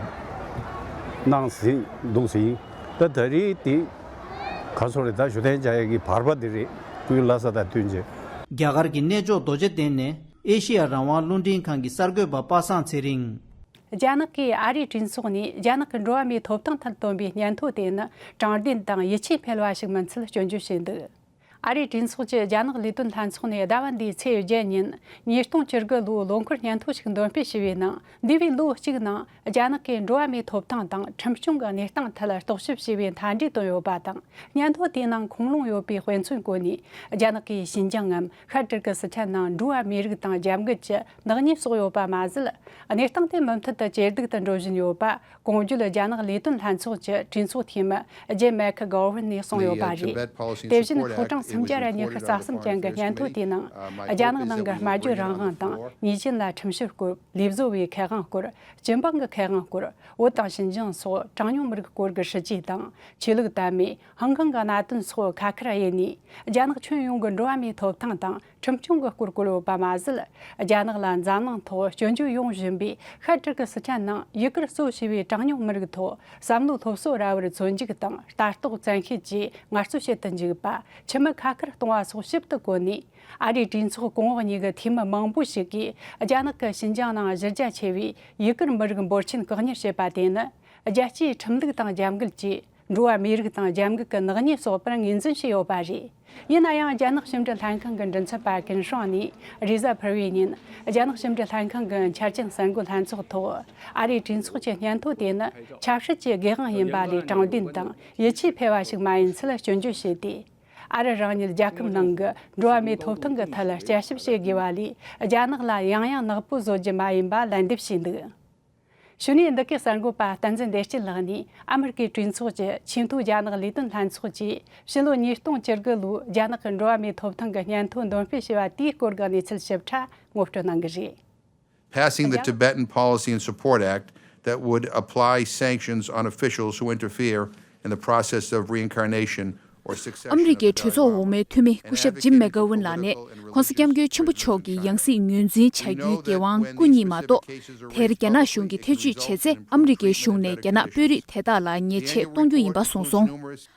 གནང་ཟིན་འདུག་ཟིན། ད་ད་རེས་དེ། ག་ཚོད་རེད། ད་ཞུ་གཏན་འཇལ་ཡག་གི་བར་པ་འདི་རེད། སྐུའི་བླ་གཟའ་དང་བསྟུན་རྗེས། རྒྱ་གར་གྱི་གནས་མཆོག་རྡོ་རྗེ་གདན་ནས་ཨེ་ཤེ་ཡ་རང་དབང་རླུང་འཕྲིན་ཁང་གི་གསར་འགོད་པ་པ་སངས་ཚེ་རིང་། རྒྱ་ནག་གིས་ཨ་རིའི་གྲོས་ཚོགས་ནས་རྒྱ་ནག་གི་འགྲོ་བ་མིའི་ཐོབ་ཐང་ཐད་བཏོན་པའི་སྙན་ཐོ་དེ་ནི་དྲང་བདེན་དང་ཡིད་ཆེས་འཕེར་བ་ཞིག་མིན་ཚུལ་སྐྱོན་བརྗོད་བྱས་འདུག་ཨ་རིའི་གྲོས་ཚོགས་ཀྱི་རྒྱ་ནག་ལས་དོན་ལྷན་ཚོགས་ནས་ཟླ་བ་འདིའི་ཚེས་བརྒྱད་ཉིན་ཉིས་སྟོང་བཅུ་དགུ་ལོའི་ལོ་འཁོར་སྙན་ཐོ་ཞིག་འདོན་སྤེལ་བྱས་པའི་ནང་། འདས་པའི་ལོ་གཅིག་ནང་རྒྱ་ནག་གིས་འགྲོ་བ་མིའི་ཐོབ་ཐང་དང་ཁྲིམས་སྐྱོང་གི་གནས་སྟངས་ཐད་རྟོག་ཞིབ་བྱས་པའི་མཐའ་འབྲས་བཏོན་ཡོད་པ་དང་། སྙན་ཐོ་དེའི་ནང་ཁུངས་ལུང་ཡོད་པའི་དཔེ་མཚོན་བཀོད་ནས། རྒྱ་ནག་གིས་ཞིན་ཅང་ངམ་ཤར་ཏུར་ཀི་སི་ཐན་ནང་འགྲོ་བ་མིའི་རིགས་དང་རྒྱབ་འགལ་གྱི་ནག་ཉེས་བསགས་ཡོད་པ་མ་ཟད། གནས་སྟངས་དེ་མུ་མཐུད་དུ་ཇེ་སྡུག་ཏུ་འགྲོ་བཞིན་ཡོད་པ། གོང་བརྗོད་རྒྱ་ནག་ལས་དོན་ལྷན་ཚོགས་ཀྱི་གྲོས་ཚོགས་འཐུས་མི་ཇེ་མེག་གྷོ་ཝན་ནས་གསུངས་ཡོད་པ་རེད། དེ་བཞིན་ཕོ་བྲང་སུམ་བརྒྱ་ར་ཉི་ཤུ་རྩ་གསུམ་ཅན་གྱི་སྙན་ཐོ་དེའི་ནང་། རྒྱ་ནག་ནང་གི་སྨྲ་བརྗོད་རང་དབང་དང་ཉེས་ཅན་ལ་ཁྲིམས་གཤེར་སྐོར། ལས་བཟོ་བའི་ཁེ་དབང་སྐོར། སྤྱི་འབངས་ཀྱི་ཁེ་དབང་སྐོར། བོད་དང་ཞིན་ཅང་སོགས་གྲངས་ཉུང་མི་རིགས་སྐོར་གྱི་སྲིད་ཇུས་དང་། ཆོས་ལུགས་དད་མོས། ཧང་ཀང་གི་གནད་དོན་སོགས་ཁ་ཁར་དབྱེ་ནས། རྒྱ་ནག་ཁྱོན་ཡོངས་ཀྱི་འགྲོ་བ་མིའི་ཐོབ་ཐང་དང་ཁྲིམས་སྐྱོང་གི་སྐོར་བཀོད་ཡོད་པ་མ་ཟད། རྒྱ་ནག་ལ་འཛམ་གླིང་ཐོག་སྐྱོན་བརྗོད་ཡོང་བཞིན་པའི་ཤར་ཏུར་ཀི་སི་ཐན་ནང་ཡུ་གུར་གཙོ་བྱས་པའི་གྲངས་ཉུང་མི་རིགས་ཐོག་བསམ་བློ་སློབ་གསོ་ར་བར་བཙོན་འཇུག་དང་ལྟ་རྟོག་བཙན་ཤེད་ཀྱིས་ངལ་རྩོལ་བྱེད་དུ་འཇུག་པ། ཁྱིམ་མི་ཁ་ཁར་གཏོང་བ་སོགས་ཞིབ་ཏུ་བཀོད་ནས། ཨ་རིའི་གྲོས་ཚོགས་གོང་འོག་གཉིས་ཀྱི་འཐུས་མི་མང་པོ་ཞིག་གིས་རྒྱ་ནག་གིས་ཞིན་ཅང་ནང་གཞི་རྒྱ་ཆེ་བའི་ཡུ་གུར་མི་རིགས་འབོར་ཆེན་བཀག་ཉར་བྱས་པ་དེ་ནི། རྒྱལ་སྤྱིའི་ཁྲིམས་ལུགས་དང་རྒྱབ་འགལ་གྱིས། འགྲོ་བ་མིའི་རིགས་དང་རྒྱབ་འགལ་གྱི་ནག་ཉེས་བསགས་པར་ངོས་འཛིན་བྱས་ཡོད་པ་རེད། ཡིན་ན་ཡང་། རྒྱ་ནག་ཕྱི་འབྲེལ་ལྷན་ཁང་གི་མགྲིན་ཚབ་པ་ཀུན་ཧྲང་ནས་རེས་གཟའ་ཕུར་བུའི་ཉིན། རྒྱ་ནག་ཕྱི་འབྲེལ་ལྷན་ཁང་གི་འཆར་ཅན་གསར་འགོད་ལྷན་ཚོགས་ཐོག་ཨ་རིའི་གྲོས་ཚོགས་ཀྱི་སྙན་ཐོ་དེ་ནི་ཆབ་སྲིད་ཀྱི་སྒེར་དབང་ཡིན་པ་ལས་དྲང་བདེན་དང་ཡིད་ཆེས་འཕེར་བ་ཞིག་མ་ཡིན་ཚུལ་སྐྱོན་བརྗོད་བྱས་ཏེ། ཨ་རི་རང་ཉིད་རྒྱལ་ཁབ་ནང་གི་འགྲོ་བ་མིའི་ཐོབ་ཐང་གི་ཐད་དཔྱད་ཞིབ་བྱེད་དགོས་པ་ལས། རྒྱ་ནག་ལ་ཡང་ཡང་ནག་པོ་བཟོ་རྒྱུ་མ་ཡིན་པ་ལན་འདེབས་བྱས་འདུག་ཞུ་ནས་འདི་གའི་གསར་འགོད་པ་བསྟན་འཛིན་བདེ་སྐྱིད་ལགས་ནས་ཨ་མི་རི་ཀའི་གྲོས་ཚོགས་ཀྱི་ཆེས་མཐོའི་རྒྱ་ནག་ལས་དོན་ལྷན་ཚོགས་ཀྱིས་ཕྱི་ལོ་ཉིས་སྟོང་བཅུ་དགུ་ལོའི་རྒྱ་ནག་གི་འགྲོ་བ་མིའི་ཐོབ་ཐང་གི་སྙན་ཐོ་འདོན་སྤེལ་བྱས་པ་དེའི་སྐོར་གྱི་གནས་ཚུལ་ཞིབ་ཕྲ་ངོ་སྤྲོད་གནང་གི་རེད། Passing the Tibetan Policy and Support Act that would apply sanctions on officials who interfere in the process of reincarnation ཨ་མི་རི་ཀའི་གྲོས་ཚོགས་འོག་མའི་འཐུས་མི་སྐུ་ཞབས་ཇིམ་མེག་གྷ་ཝུན་ལགས་ནས་༧གོང་ས་༧སྐྱབས་མགོན་ཆེན་པོ་མཆོག་གིས་ཡང་སྲིད་ངོས་འཛིན་བྱ་རྒྱུའི་འགན་དབང་སྐུ་ཉིད་མ་གཏོགས། དེར་རྒྱ་ནག་གཞུང་གིས་ཐེ་བྱུས་བྱས་ཚེ་ཨ་མི་རི་ཀའི་གཞུང་ནས་རྒྱ་ནག་དཔོན་རིགས་དེ་དག་ལ་ཉེས་ཆད་གཏོང་རྒྱུ་ཡིན་པ་གསུངས་སོང་།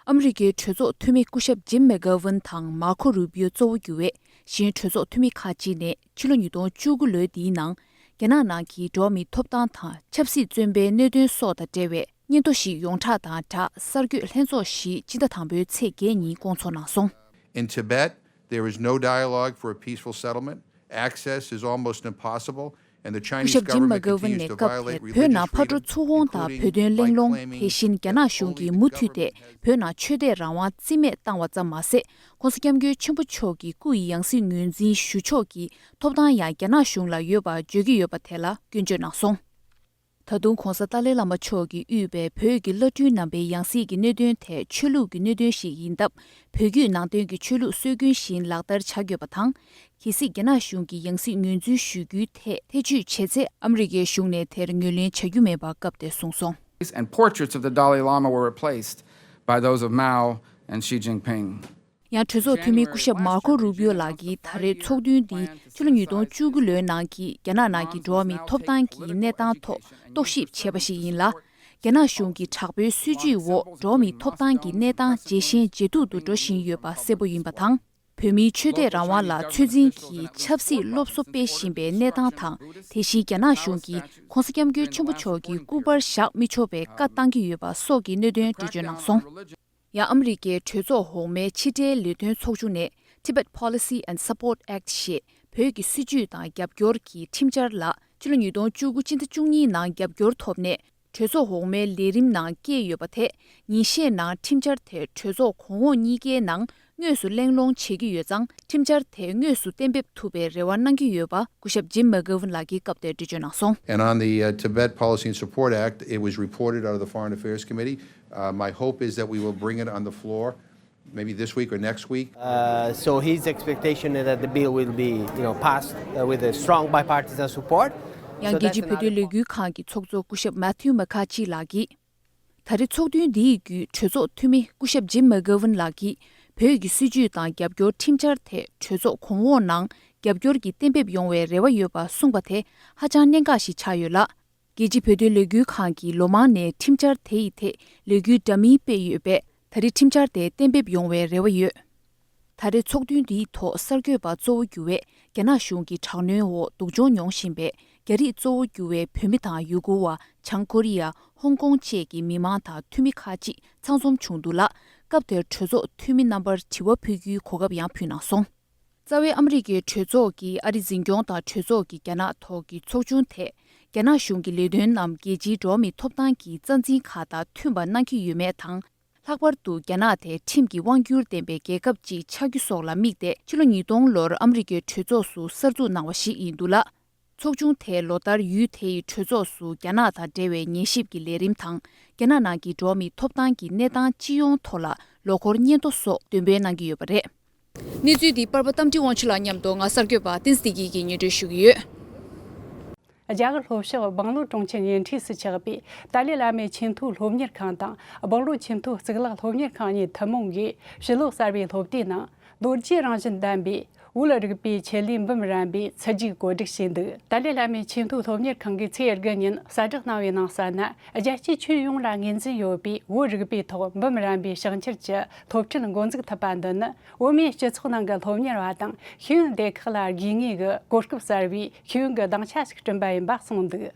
ཨ་མི་རི་ཀའི་གྲོས་ཚོགས་འཐུས་མི་སྐུ་ཞབས་ཇིམ་མེག་གྷ་ཝུན་དང་མར་ཁོ་རུ་པིའོ་གཙོ་བོ་གྱུར་བའི་གཞན་གྲོས་ཚོགས་འཐུས་མི་ཁག་ཅིག་ནས་ཕྱི་ལོ་ཉིས་སྟོང་བཅུ་དགུ་ལོའི་འདིའི་ནང་རྒྱ་ནག་ནང་གི་འགྲོ་བ་མིའི་ཐོབ་ཐང་དང་ཆབ་སྲིད་བཙོན་པའི་གནད་དོན་སོགས་དང་འབྲེལ་བའི་སྙན་ཐོ་ཞིག་ཡོངས་གྲགས་དང་སྦྲགས་གསར་འགོད་ལྷན་ཚོགས་ཤིག་སྤྱི་ཟླ་དང་པོའི་ཚེས་བརྒྱད་ཉིན་བསྐོང་ཚོགས་གནང་སོང་། In Tibet, there is no dialogue for a peaceful settlement. Access is almost impossible, and the Chinese government continues to violate religious freedom, including by claim. སྐུ་ཞབས་ཇིམ་མ་གྷ་ཝུན་ནས་སྐབས་དེར་བོད་ནང་ཕར་འགྲོ་ཚུར་འོང་དང་བོད་དོན་གླེང་སློང་། དེ་བཞིན་རྒྱ་ནག་གཞུང་གིས་མུ་མཐུད་དེ་བོད་ནང་ཆོས་དད་རང་དབང་རྩིས་མེད་བཏང་བ་ཙམ་མ་ཟད། ༸གོང་ས་༸སྐྱབས་མགོན་ཆེན་པོ་མཆོག་གི་སྐུ་ཡི་ཡང་སྲིད་ངོས་འཛིན་ཞུ་ཕྱོགས་ཀྱི་ཐོབ་ཐང་ཡང་རྒྱ་ནག་གཞུང་ལ་ཡོད་པར་བརྗོད་ཀྱི་ཡོད་པ་དེ་ལ་སྐྱོན་བརྗོད་གནང་སོང་། ད་དུང་༸གོང་ས་ཏཱ་ལའི་བླ་མ་མཆོག་གིས་དབུས་པའི་བོད་ཀྱི་བླ་སྤྲུལ་རྣམ་པའི་ཡང་སྲིད་ཀྱི་གནད་དོན་དེ་ཆོས་ལུགས་ཀྱི་གནད་དོན་ཞིག་ཡིན་སྟབས། བོད་བརྒྱུད་ནང་བསྟན་གྱི་ཆོས་ལུགས་སྲོལ་རྒྱུན་བཞིན་ལག་བསྟར་བྱ་དགོས་པ་དང་། གལ་སྲིད་རྒྱ་ནག་གཞུང་གིས་ཡང་སྲིད་ངོས་འཛིན་ཞུ་རྒྱུའི་ཐད་ཐེ་བྱུས་བྱས་ཚེ། ཨ་མི་རི་ཀའི་གཞུང་ནས་དེར་ངོས་ལེན་བྱ་རྒྱུ་མེད་པ་སྐབས་དེར་གསུངས་སོང་། And portraits of the Dalai Lama were replaced by those of Mao and Xi Jinping. ཡང་གྲོས་ཚོགས་འཐུས་མི་སྐུ་ཞབས་མར་ཁོ་རུ་པིའོ་ལགས་ཀྱིས་ད་རེས་ཚོགས་ཐུན་འདི་ཕྱི་ལོ་ཉིས་སྟོང་བཅུ་དགུ་ལོའི་ནང་གི་རྒྱ་ནག་ནང་གི་འགྲོ་བ་མིའི་ཐོབ་ཐང་གི་གནས་སྟངས་ཐོག་རྟོག་ཞིབ་བྱས་པ་ཞིག་ཡིན་ལ། རྒྱ་ནག་གཞུང་གི་དྲག་པོའི་སྲིད་ཇུས་འོག་འགྲོ་བ་མིའི་ཐོབ་ཐང་གི་གནས་སྟངས་ཇེ་ཞན་ཇེ་སྡུག་ཏུ་འགྲོ་བཞིན་ཡོད་པ་གསལ་པོ་ཡིན་པ་དང་། བོད་མིའི་ཆོས་དད་རང་དབང་ལ་ཚོད་འཛིན་གྱིས་ཆབ་སྲིད་སློབ་གསོ་སྤེལ་བཞིན་པའི་གནས་སྟངས་དང་། དེ་བཞིན་རྒྱ་ནག་གཞུང་གིས་༸གོང་ས་༸སྐྱབས་མགོན་ཆེན་པོ་མཆོག་གི་སྐུ་པར་བཞག་མི་ཆོག་པའི་བཀའ་བཏང་གི་ཡོད་པ་སོགས་ཀྱི་གནད་དོན་འགྲེལ་བརྗོད་གནང་སོང་། ཡང་ཨ་མི་རི་ཀའི་གྲོས་ཚོགས་འོག་མའི་ཕྱི་འབྲེལ་ལས་དོན་ཚོགས་ཆུང་ནས་Tibet Policy and Support Act ཞེས་བོད་ཀྱི་སྲིད་ཇུས་དང་རྒྱབ་སྐྱོར་གྱི་ཁྲིམས་འཆར་ལ་ཕྱི་ལོ་ཉིས་སྟོང་བཅུ་དགུ་སྤྱི་ཟླ་བཅུ་གཉིས་ནང་རྒྱབ་སྐྱོར་ཐོབ་ནས། གྲོས་ཚོགས་འོག་མའི་ལས་རིམ་ནང་བསྐྱལ་ཡོད་པ་དེ། ཉིན་ཤས་ནང་ཁྲིམས་འཆར་དེ་གྲོས་ཚོགས་གོང་འོག་གཉིས་ཀའི་ནང་དངོས་སུ་གླེང་སློང་བྱེད་ཀྱི་ཡོད་ཙང་། ཁྲིམས་འཆར་དེ་དངོས་སུ་གཏན་འབེབས་ཐུབ་པའི་རེ་བ་གནང་གི་ཡོད་པ་སྐུ་ཞབས་ཇིམ་མེག་གྷོ་ཝན་ལགས་ཀྱིས་སྐབས་དེར་འགྲེལ་བརྗོད་གནང་སོང་། And on the uh, Tibet Policy and Support Act, it was reported out of the Foreign Affairs Committee. Uh, my hope is that we will bring it on the floor maybe this week or next week. Uh, so his expectation is that the bill will be, you know, passed uh, with a strong bipartisan support. ཡང་རྒྱལ་སྤྱིའི་བོད་དོན་ལས་འགུལ་ཁང་གི་ཚོགས་གཙོ་སྐུ་ཞབས་མ་ཐིའུ་མ་ཁ་ཆི་ལགས་ཀྱིས། ད་རེས་ཚོགས་ཐུན་འདིའི་བརྒྱུད་གྲོས་ཚོགས་འཐུས་མི་སྐུ་ཞབས་ཇིམ་མེག་གྷོ་ཝན་ལགས་ཀྱིས་བོད་ཀྱི་སྲིད་ཇུས་དང་རྒྱབ་སྐྱོར་ཁྲིམས་འཆར་དེ་གྲོས་ཚོགས་གོང་འོག་ནང་རྒྱབ་སྐྱོར་གྱིས་གཏན་འབེབས་ཡོང་བའི་རེ་བ་ཡོད་པ་གསུངས་པ་དེ་ཧ་ཅང་གནད་འགག་ཞིག་ཆགས་ཡོད་ལ། རྒྱལ་སྤྱིའི་བོད་དོན་ལས་འགུལ་ཁང་གིས་ལོ་མང་ནས་ཁྲིམས་འཆར་དེ་ཡི་ཐད་ལས་འགུལ་འདྲ་མིན་སྤེལ་ཡོད་པས། ད་རེས་ཁྲིམས་འཆར་དེ་གཏན་འབེབས་ཡོང་བའི་རེ་བ་ཡོད། ད་རེས་ཚོགས་ཐུན་འདིའི་ཐོག་གསར་འགོད་པ་གཙོ་བོ་གྱུར་བའི་རྒྱ་ནག་གཞུང་གི་དྲག་གནོན་འོག་སྡུག་སྦྱོང་མྱོང་བཞིན་པའི་རྒྱ་རིགས་གཙོ་བོ་གྱུར་བའི་བོད་མི་དང་ཡུ་གུར་བ། བྱང་ཀོ་རི་ཡ། ཧོང་ཀོང་བཅས་ཀྱི་མི་མང་དང་འཐུས་མི་ཁག་ཅིག་ཚང་འཛོམས་བྱུང་འདུག་ལ། སྐབས་དེར་གྲོས་ཚོགས་འཐུས་མི་རྣམ་པར་དྲི་བ་ཕུལ་རྒྱུའི་གོ་སྐབས་ཡང་ཕུལ་གནང་སོང་། རྩ་བའི་ཨ་མི་རི་ཀའི་གྲོས་ཚོགས་ཀྱིས་ཨ་རིའི་འཛིན་སྐྱོང་དང་གྲོས་ཚོགས་ཀྱི་རྒྱ་ནག་ཐོག་གི་ཚོགས་ཆུང་དེས་རྒྱ་ནག་གཞུང་གི་ལས་དོན་རྣམས་རྒྱལ་སྤྱིའི་འགྲོ་བ་མིའི་ཐོབ་ཐང་གི་རྩ་འཛིན་ཁག་དང་མཐུན་པ་གནང་གི་ཡོད་མེད་དང་། ལྷག་པར་དུ་རྒྱ་ནག་དེ་ཁྲིམས་ཀྱི་དབང་སྒྱུར་ལྡན་པའི་རྒྱལ་ཁབ་ཅིག་ཆགས་རྒྱུ་སོགས་ལ་དམིགས་ཏེ། ཕྱི་ལོ་ཉིས་སྟོང་ལོར་ཨ་མི་རི་ཀའི་གྲོས་ཚོགས་སུ་གསར་འཛུགས་གནང་བ་ཞིག་ཡིན་འདུག་ལ། ཚོགས་ཆུང་དེས་ལོ་ལྟར་ཡུལ་དེ་ཡི་གྲོས་ཚོགས་སུ་རྒྱ་ནག་དང་འབྲེལ་བའི་ཉན་ཞིབ་ཀྱི་ལས་རིམ་དང་། རྒྱ་ནག་ནང་གི་འགྲོ་བ་མིའི་ཐོབ་ཐང་གི་གནས་སྟངས་སྤྱི་ཡོངས་ཐོག་ལ་ལོ་འཁོར་སྙན་ཐོ་སོགས་འདོན་སྤེལ་གནང་གི་ཡོད་པ་རེད། གནས་ཚུལ་འདི་པར་པ་རྟ་མགྲིན་དབང་ཕྱུག་ལགས་མཉམ་དུ་ང་གསར་འགོད་པ་བསྟན་འཛིན་བདེ་སྐྱིད་ཀྱིས་སྙན་སྒྲོན་ཞུ་གི་ཡོད། རྒྱ་གར་ལྷོ་ཕྱོགས་སྦང་ལོ་གྲོང་ཁྱེར་ཉེ་འཁྲིས་སུ་ཆགས་པའི་ཏཱ་ལའི་བླ་མའི་ཆེས་མཐོའི་སློབ་གཉེར་ཁང་དང་སྦང་ལོ་ཆེས་མཐོའི་གཙུག་ལག་སློབ་གཉེར་ཁང་གཉིས་ཐུན་མོང་གིས་ཕྱི་ལོགས་གསར་པའི་སློབ་དུས་ནང་ལོ་རྒྱུས་རང་བཞིན་ལྡན་པའི་བོད་རིག་པའི་ཆེད་ལས་འབུམ་རམས་པའི་ཚུལ་རྒྱུགས་གོ་སྒྲིག་བྱས་འདུག་ཏཱ་ལའི་བླ་མའི་ཆེས་མཐོའི་སློབ་གཉེར་ཁང་གིས་ཚེས་དགུ་ཉིན་གསལ་བསྒྲགས་གནང་བའི་ནང་གསལ་ན། རྒྱལ་སྤྱིའི་ཁྱོན་ཡོངས་ལ་ངོས་འཛིན་ཡོད་པའི་བོད་རིག་པའི་ཐོག་འབུམ་རམས་པའི་ཕྱག་འཁྱེར་གྱི་སློབ་ཁྲིད་འགོ་འཛུགས་ཐུབ་པ་འདི་ནི། བོད་མིའི་སྤྱི་ཚོགས་ནང་གི་སློབ་གཉེར་བ་དང་ཤེས་ཡོན་སྡེ་ཁག་ལ་དགོས་ངེས་ཀྱི་གོ་སྐབས་གསར་བའི་ཤེས་ཡོན་གྱི་སྡིངས་ཆ་ཞིག་བསྐྲུན་པ་ཡིན་པ་གསུངས་འདུག་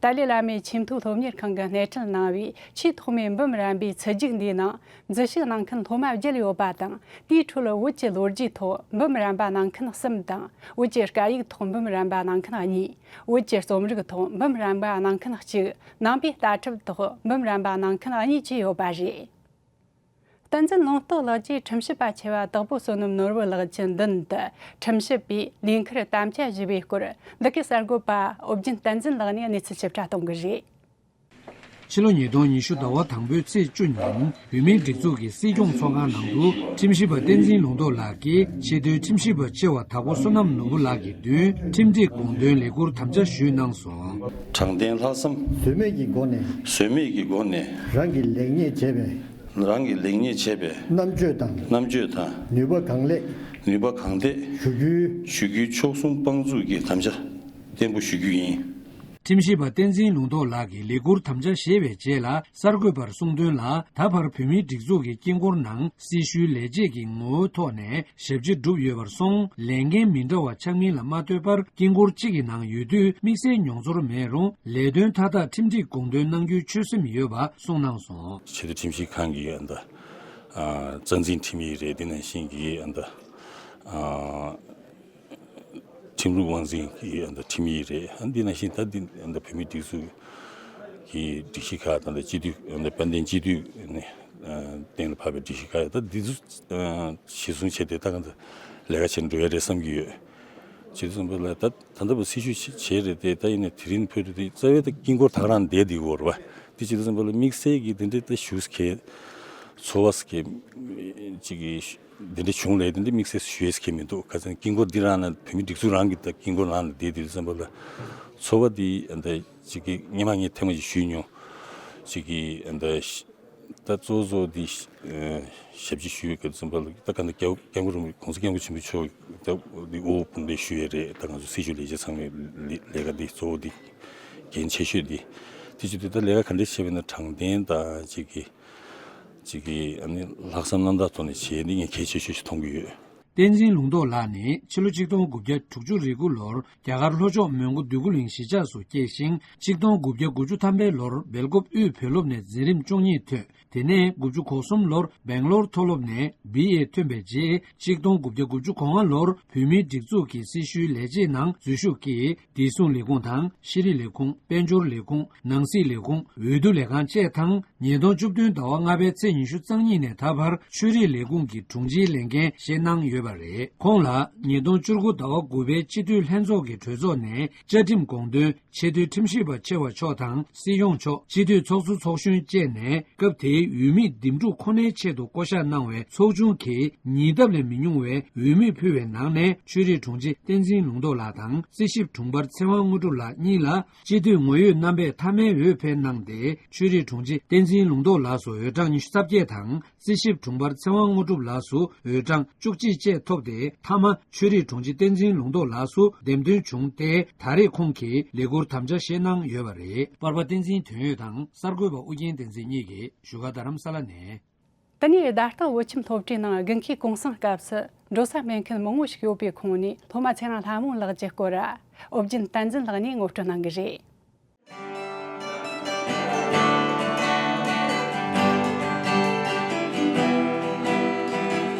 ཏཱ་ལའི་བླ་མའི་ཆེས་མཐོའི་སློབ་གཉེར་ཁང་གིས་སྣེ་ཁྲིད་གནང་བའི་ཆེས་ཐོག་མའི་འབུམ་རམས་པའི་ཚུལ་རྒྱུགས་འདིའི་ནང་འཛུལ་ཞུགས་གནང་མཁན་སློབ་མ་བརྒྱད་ཡོད་པ་དང་། དེའི་ཁྲོད་བོད་ཀྱི་ལོ་རྒྱུས་ཐོག་འབུམ་རམས་པ་གནང་མཁན་གསུམ་དང་། བོད་ཀྱི་སྐད་ཡིག་ཐོག་འབུམ་རམས་པ་གནང་མཁན་གཉིས། བོད་ཀྱི་རྩོམ་རིག་ཐོག་འབུམ་རམས་པ་གནང་མཁན་གཅིག་ནང་པའི་ལྟ་གྲུབ་ཐོག་འབུམ་རམས་པ་གནང་མཁན་གཉིས་བཅས་ཡོད་པ་རེད། བསྟན་འཛིན་ལུང་རྟོགས་ལགས་ཀྱིས་ཁྲིམས་ཞིབ་པ་ཆེ་བ་དྭགས་པོ་བསོད་ནམས་ནོར་བུ་ལགས་ཀྱི་མདུན་དུ་ཁྲིམས་ཞིབ་པས་ལས་འཁུར་དམ་བཅའ་ཞུས་པའི་སྐོར། འདི་གའི་གསར་འགོད་པ་ཨོ་རྒྱན་བསྟན་འཛིན་ལགས་ནས་གནས་ཚུལ་ཞིབ་ཕྲ་གཏོང་གི་རེད། ཕྱི་ལོ་ཉིས་སྟོང་ཉི་ཤུ་ཟླ་བ་དང་པོའི་ཚེས་བཅུ་ཉིན་བོད་མིའི་སྒྲིག་འཛུགས་ཀྱི་སྲིད་སྐྱོང་ཚོགས་ཁང་ནང་དུ་ཁྲིམས་ཞིབ་པ་བསྟན་འཛིན་ལུང་རྟོགས་ལགས་ཀྱིས་ཆེས་མཐོའི་ཁྲིམས་ཞིབ་པ་ཆེ་བ་དྭགས་པོ་བསོད་ནམས་ནོར་བུ་ལགས་ཀྱི་མདུན་ཁྲིམས་སྒྲིག་དགོངས་དོན་ལས་འཁུར་དམ་བཅའ་ཞུས་གནང་སོང་། དྲང་བདེན་ལྷག་བསམ། ཟོལ་མེད་ཀྱི་སྒོ་ནས། ཟོལ་མེད་ཀྱི་སྒོ་ནས། རང་གིས་ལེགས་ཉེས་བྱས་པའི། རང་གིས་ལེགས་ཉེས་བྱས་པའི། རྣམ་དཔྱོད་དང་། རྣམ་དཔྱོད་དང་། ནུས་པ་གང་ལེགས། ནུས་པ་གང་ལེགས། ཞུ་རྒྱུའི། ཞུ་རྒྱུའི་ཕྱོགས་གསུམ་དཔང་འཛུགས་ཀྱི་དམ་བཅའ་བརྟན་པོ་ཞུ་རྒྱུ་ཡིན། ཁྲིམས་ཞིབ་པ་བསྟན་འཛིན་ལུང་རྟོགས་ལགས་ཀྱིས་ལས་འཁུར་དམ་བཅའ་བཞེས་པའི་རྗེས་ལ་གསར་འགོད་པར་གསུངས་དོན་ལ། ད་བར་བོད་མིའི་སྒྲིག་འཛུགས་ཀྱི་དཀྱིལ་འཁོར་ནང་སྲི་ཞུའི་ལས་བྱེད་ཀྱི་ངོ་བོའི་ཐོག་ནས་ཞབས་ཕྱི་བསྒྲུབས་ཡོད་པར་སོང་། ལས་འགན་མི་འདྲ་བ་ཆགས་མིན་ལ་མ་ལྟོས་པར་དཀྱིལ་འཁོར་གཅིག་གི་ནང་ཡོད་དུས་དམིགས་བསལ་མྱོང་ཚོར་མེད་རུང་། ལས་དོན་མཐའ་དག་ཁྲིམས་སྒྲིག་དགོངས་དོན་གནང་རྒྱུའི་ཆོད་སེམས་ཡོད་པ་གསུངས་གནང་སོང་། ཆེས་མཐོའི་ཁྲིམས་ཞིབ་ཁང་གི་ཨ་ད་རྩ་འཛིན་ཁྲིམས་ཡིག་རེད། དེ་ནང་བཞིན་གྱི་ཨ་ད་ཁྲིམས་ལུགས་དབང་འཛིན་གྱི་ཨ་ད་ཁྲིམས་ཡིག་རེད། ཨ་འདི་ནང་བཞིན་ད་འདི་ཨ་ད་བོད་མིའི་སྒྲིག་འཛུགས་ཀྱི་སྒྲིག་གཞི་ཁག་དང་ད་སྤྱི་འཐུས་ཨ་ད་དཔལ་ལྡན་སྤྱི་འཐུས་ནས་གཏན་ལ་ཕབ་པའི་སྒྲིག་གཞི་ཁག་ད་འདི་ཚོ་གཞི་བཟུང་བྱས་ཏེ་ད་གང་ལྟར་ལས་ཀ་བྱེད་འགྲོ་ཡ་རེད་བསམ་གྱི་ཡོད། བྱེད་དུས་ཙམ་པ་ལ་ད་ད་ལྟ་བ་སྲི་ཞུ་བྱེད་རེད་དེ། ད་ཡིན་ནའི་དེ་རིང་བོད་དུ་དེ་རྩ་བའི་ད་དཀྱིལ་འཁོར་ད་ག་རང་བསྡད་འདི་གོ་རེད་བ། དེ་བྱེད་དུས་ཙམ་པ་ལ་དམིགས་བསལ་གྱི་དེ་འདྲའི་ད་ཞུ་སྐད་ཚོར་བ་སྐད་ཅིག་གི་དེ་འདྲ་བྱུང་ལས་དེ་འདྲ་དམིགས་བསལ་ཞུ་ཡས་ཁེལ་མི་འདུག་ག་ཚོད་དཀྱིལ་འཁོར་འདི་རང་ལ་བོད་མི་སྒྲིག་འཛུགས་རང་གི་ད་དཀྱིལ་འཁོར་ནང་ལ་བསྡད་དུས་ཙམ་པ་ལ་ཚོར་བ་འདི་ད་ཅིག་གི་སྔོན་མ་ངས་ཐེངས་མ་ཅིག་ཞུས་མྱོང་། ཅིག་གི་ད་ད་གཙོ་བོ་གཙོ་བོ་འདི་ཞབས་ཕྱི་ཞུ་ཡས་ཀྱི་ཙམ་པ་ལ་ད་ག་ནི་སྐྱབས་སྐྱབས་མགོན་རིན་པོ་༸གོང་ས་སྐྱབས་མགོན་ཆེན་པོ་མཆོག་ད་འདི་དབུ་དཔུང་སྡེ་ཞུ་ཡས་རེད། ད་ང་ཚོ་སྲི་ཞུ་ལས་བྱེད་ཚང་མའི་ལས་ཀ་འདི་གཙོ་བོ་འདི་འགན་ཆེ་ཤོས་འདི་ དེ་བྱེད་དུས་ད་ལས་ཀ་ག་འདྲས་བྱས་པ་ཡིན་ན་དྲང་བདེན་དང་གཅིག་གི་གཅིག་གི་ཨ་ནི་ལྷག་བསམ་རྣམ་དག་ཐོག་ནས་བྱས་ནས་ངས་གལ་ཆེ་ཤོས་ཤིག་མཐོང་གི་ཡོད། བསྟན་འཛིན་ལུང་རྟོགས་ལགས་ནི་ཕྱི་ལོ་ཆིག་སྟོང་དགུ་བརྒྱ་དྲུག་ཅུ་རེ་དགུ་ལོར་རྒྱ་གར་ལྷོ་ཕྱོགས་མོན་གྷོ་འདོད་རྒུ་གླིང་གཞིས་ཆགས་སུ་སྐྱེས་ཤིང་། ཆིག་སྟོང་དགུ་བརྒྱ་དགུ་བཅུ་ཐམ་པའི་ལོར་སྦེལ་ཀོབ་དབུས་བོད་སློབ་ནས་འཛིན་རིམ་བཅུ་གཉིས་ཐོན། དེ་ནས་དགུ་བཅུ་གོ་གསུམ་ལོར་སྦེང་ལོར་མཐོ་སློབ་ནས་བི་ཨེ་ཐོན་པའི་རྗེས། ཆིག་སྟོང་དགུ་བརྒྱ་དགུ་བཅུ་གོ་ལྔ་ལོར་བོད་མིའི་སྒྲིག་འཛུགས་ཀྱི་སྲི་ཞུའི་ལས་བྱེད་ནང་འཛུལ་ཞུགས་ཀྱིས། བདེ་སྲུང་ལས་ཁུངས་དང་ཤེས་རིག་ལས་ཁུངས། དཔལ་འབྱོར་ལས་ཁུངས། ནང་སྲིད་ལས་ཁུངས། འོས་བསྡུ་ལས་ཁང་བཅས་དང་། ཉིས་སྟོང་བཅུ་བདུན་ཟླ་བ་ལྔ་པའི་ཚེས་ཉི་ཤུ་རྩ་གཉིས་ནས་ད་བར་ཆོས་རིག་ལས་ཁུངས་ཀྱི་དྲུང་ཆེའི་ལས་འགན་བཞེས་གནང་ཡོད་པ་རེད། ཁོང་ལ་ཉིས་སྟོང་བཅུ་དགུ་ཟླ་བ་དགུ་པའི་སྤྱི་འཐུས་ལྷན་ཚོགས་ཀྱི་གྲོས་ཚོགས་ནས་བཅའ་ཁྲིམས་དགོངས་དོན། ཆེས་མཐོའི་ཁྲིམས་ཞིབ་པ་ཆེ་བ་མཆོག་དང་སྲིད་སྐྱོང་མཆོག་སྤྱི་འཐུས་ཚོགས་གཙོ་ཚོགས་གཞོན་བཅས་ནས་སྐབས་དེའི་འོས་མིའི་འདེམས་སྒྲུག་ཁོ་ནའི་ཆེད་དུ་བསྐོ་གཞག་གནང་བའི་ཚོགས་ཆུང་གིས་ཉིས་ལྡབ་ལས་མི་ཉུང་བའི་འོས་མི་ཕུལ་བའི་ནང་ནས་ཆོས་རིག་དྲུང་ཆེ་བསྟན་འཛིན་ལུང་རྟོགས་ལགས་དང་རྩིས་ཞིབ་དྲུང་འཕར་ཚེ་དབང་དངོས་གྲུབ་ལགས་གཉིས་ལ་སྤྱི་འཐུས་ངོ་ཡོད་རྣམ་པས་མཐའ་མའི་འོས་འཕེན་གནང་སྟེ། ཆོས་རིག་དྲུང་ཆེ་བསྟན་འཛིན་ལུང་རྟོགས་ལགས་སུ་འོས་གྲངས་ཉི་ཤུ་རྩ་བརྒྱད་དང་། རྩིས་ཞིབ་དྲུང་འཕར་ཚེ་དབང་དངོས་གྲུབ་ལགས་སུ་འོས་གྲངས་བཅུ་གཅིག་བཅས་ཐོབ་སྟེ། མཐའ་མ་ཆོས་རིག་དྲུང་ཆེ་བསྟན་འཛིན་ལུང་རྟོགས་ལགས་སུ་འདེམས་ཐོན་བྱུང་སྟེ། ད་རེས་ཁོང་གིས་ལས་འཁུར་དམ་བཅའ་བཞེས་གནང་ཡོད་པ་རེད། པར་པ་བསྟན་འཛིན་དོན་ཡོད་དང་གསར་འགོད་པ་ཨུ་རྒྱན་བསྟན་འཛིན་གཉིས་ཀྱིས་བཞུགས་སྒར་རྡ་རམ་ས་ལ་ནས། ད་ནི་བརྡ་རྟགས་བོད་ཁྱིམ་སློབ་གྲྭའི་ནང་དགུན་ཁའི་གུང་སེང་སྐབས་སུ་འགྲོ་ས་མེད་མཁན་མང་བོ་ཞིག་ཡོད་པའི་ཁོངས་ནས། སློབ་མ་ཚེ་རིང་ལྷ་མོ་ལགས་ཀྱི་སྐོར་ཨོ་རྒྱན་བསྟན་འཛིན་ལགས་ནས་ངོ་སྤྲོད་གནང་གི་རེད།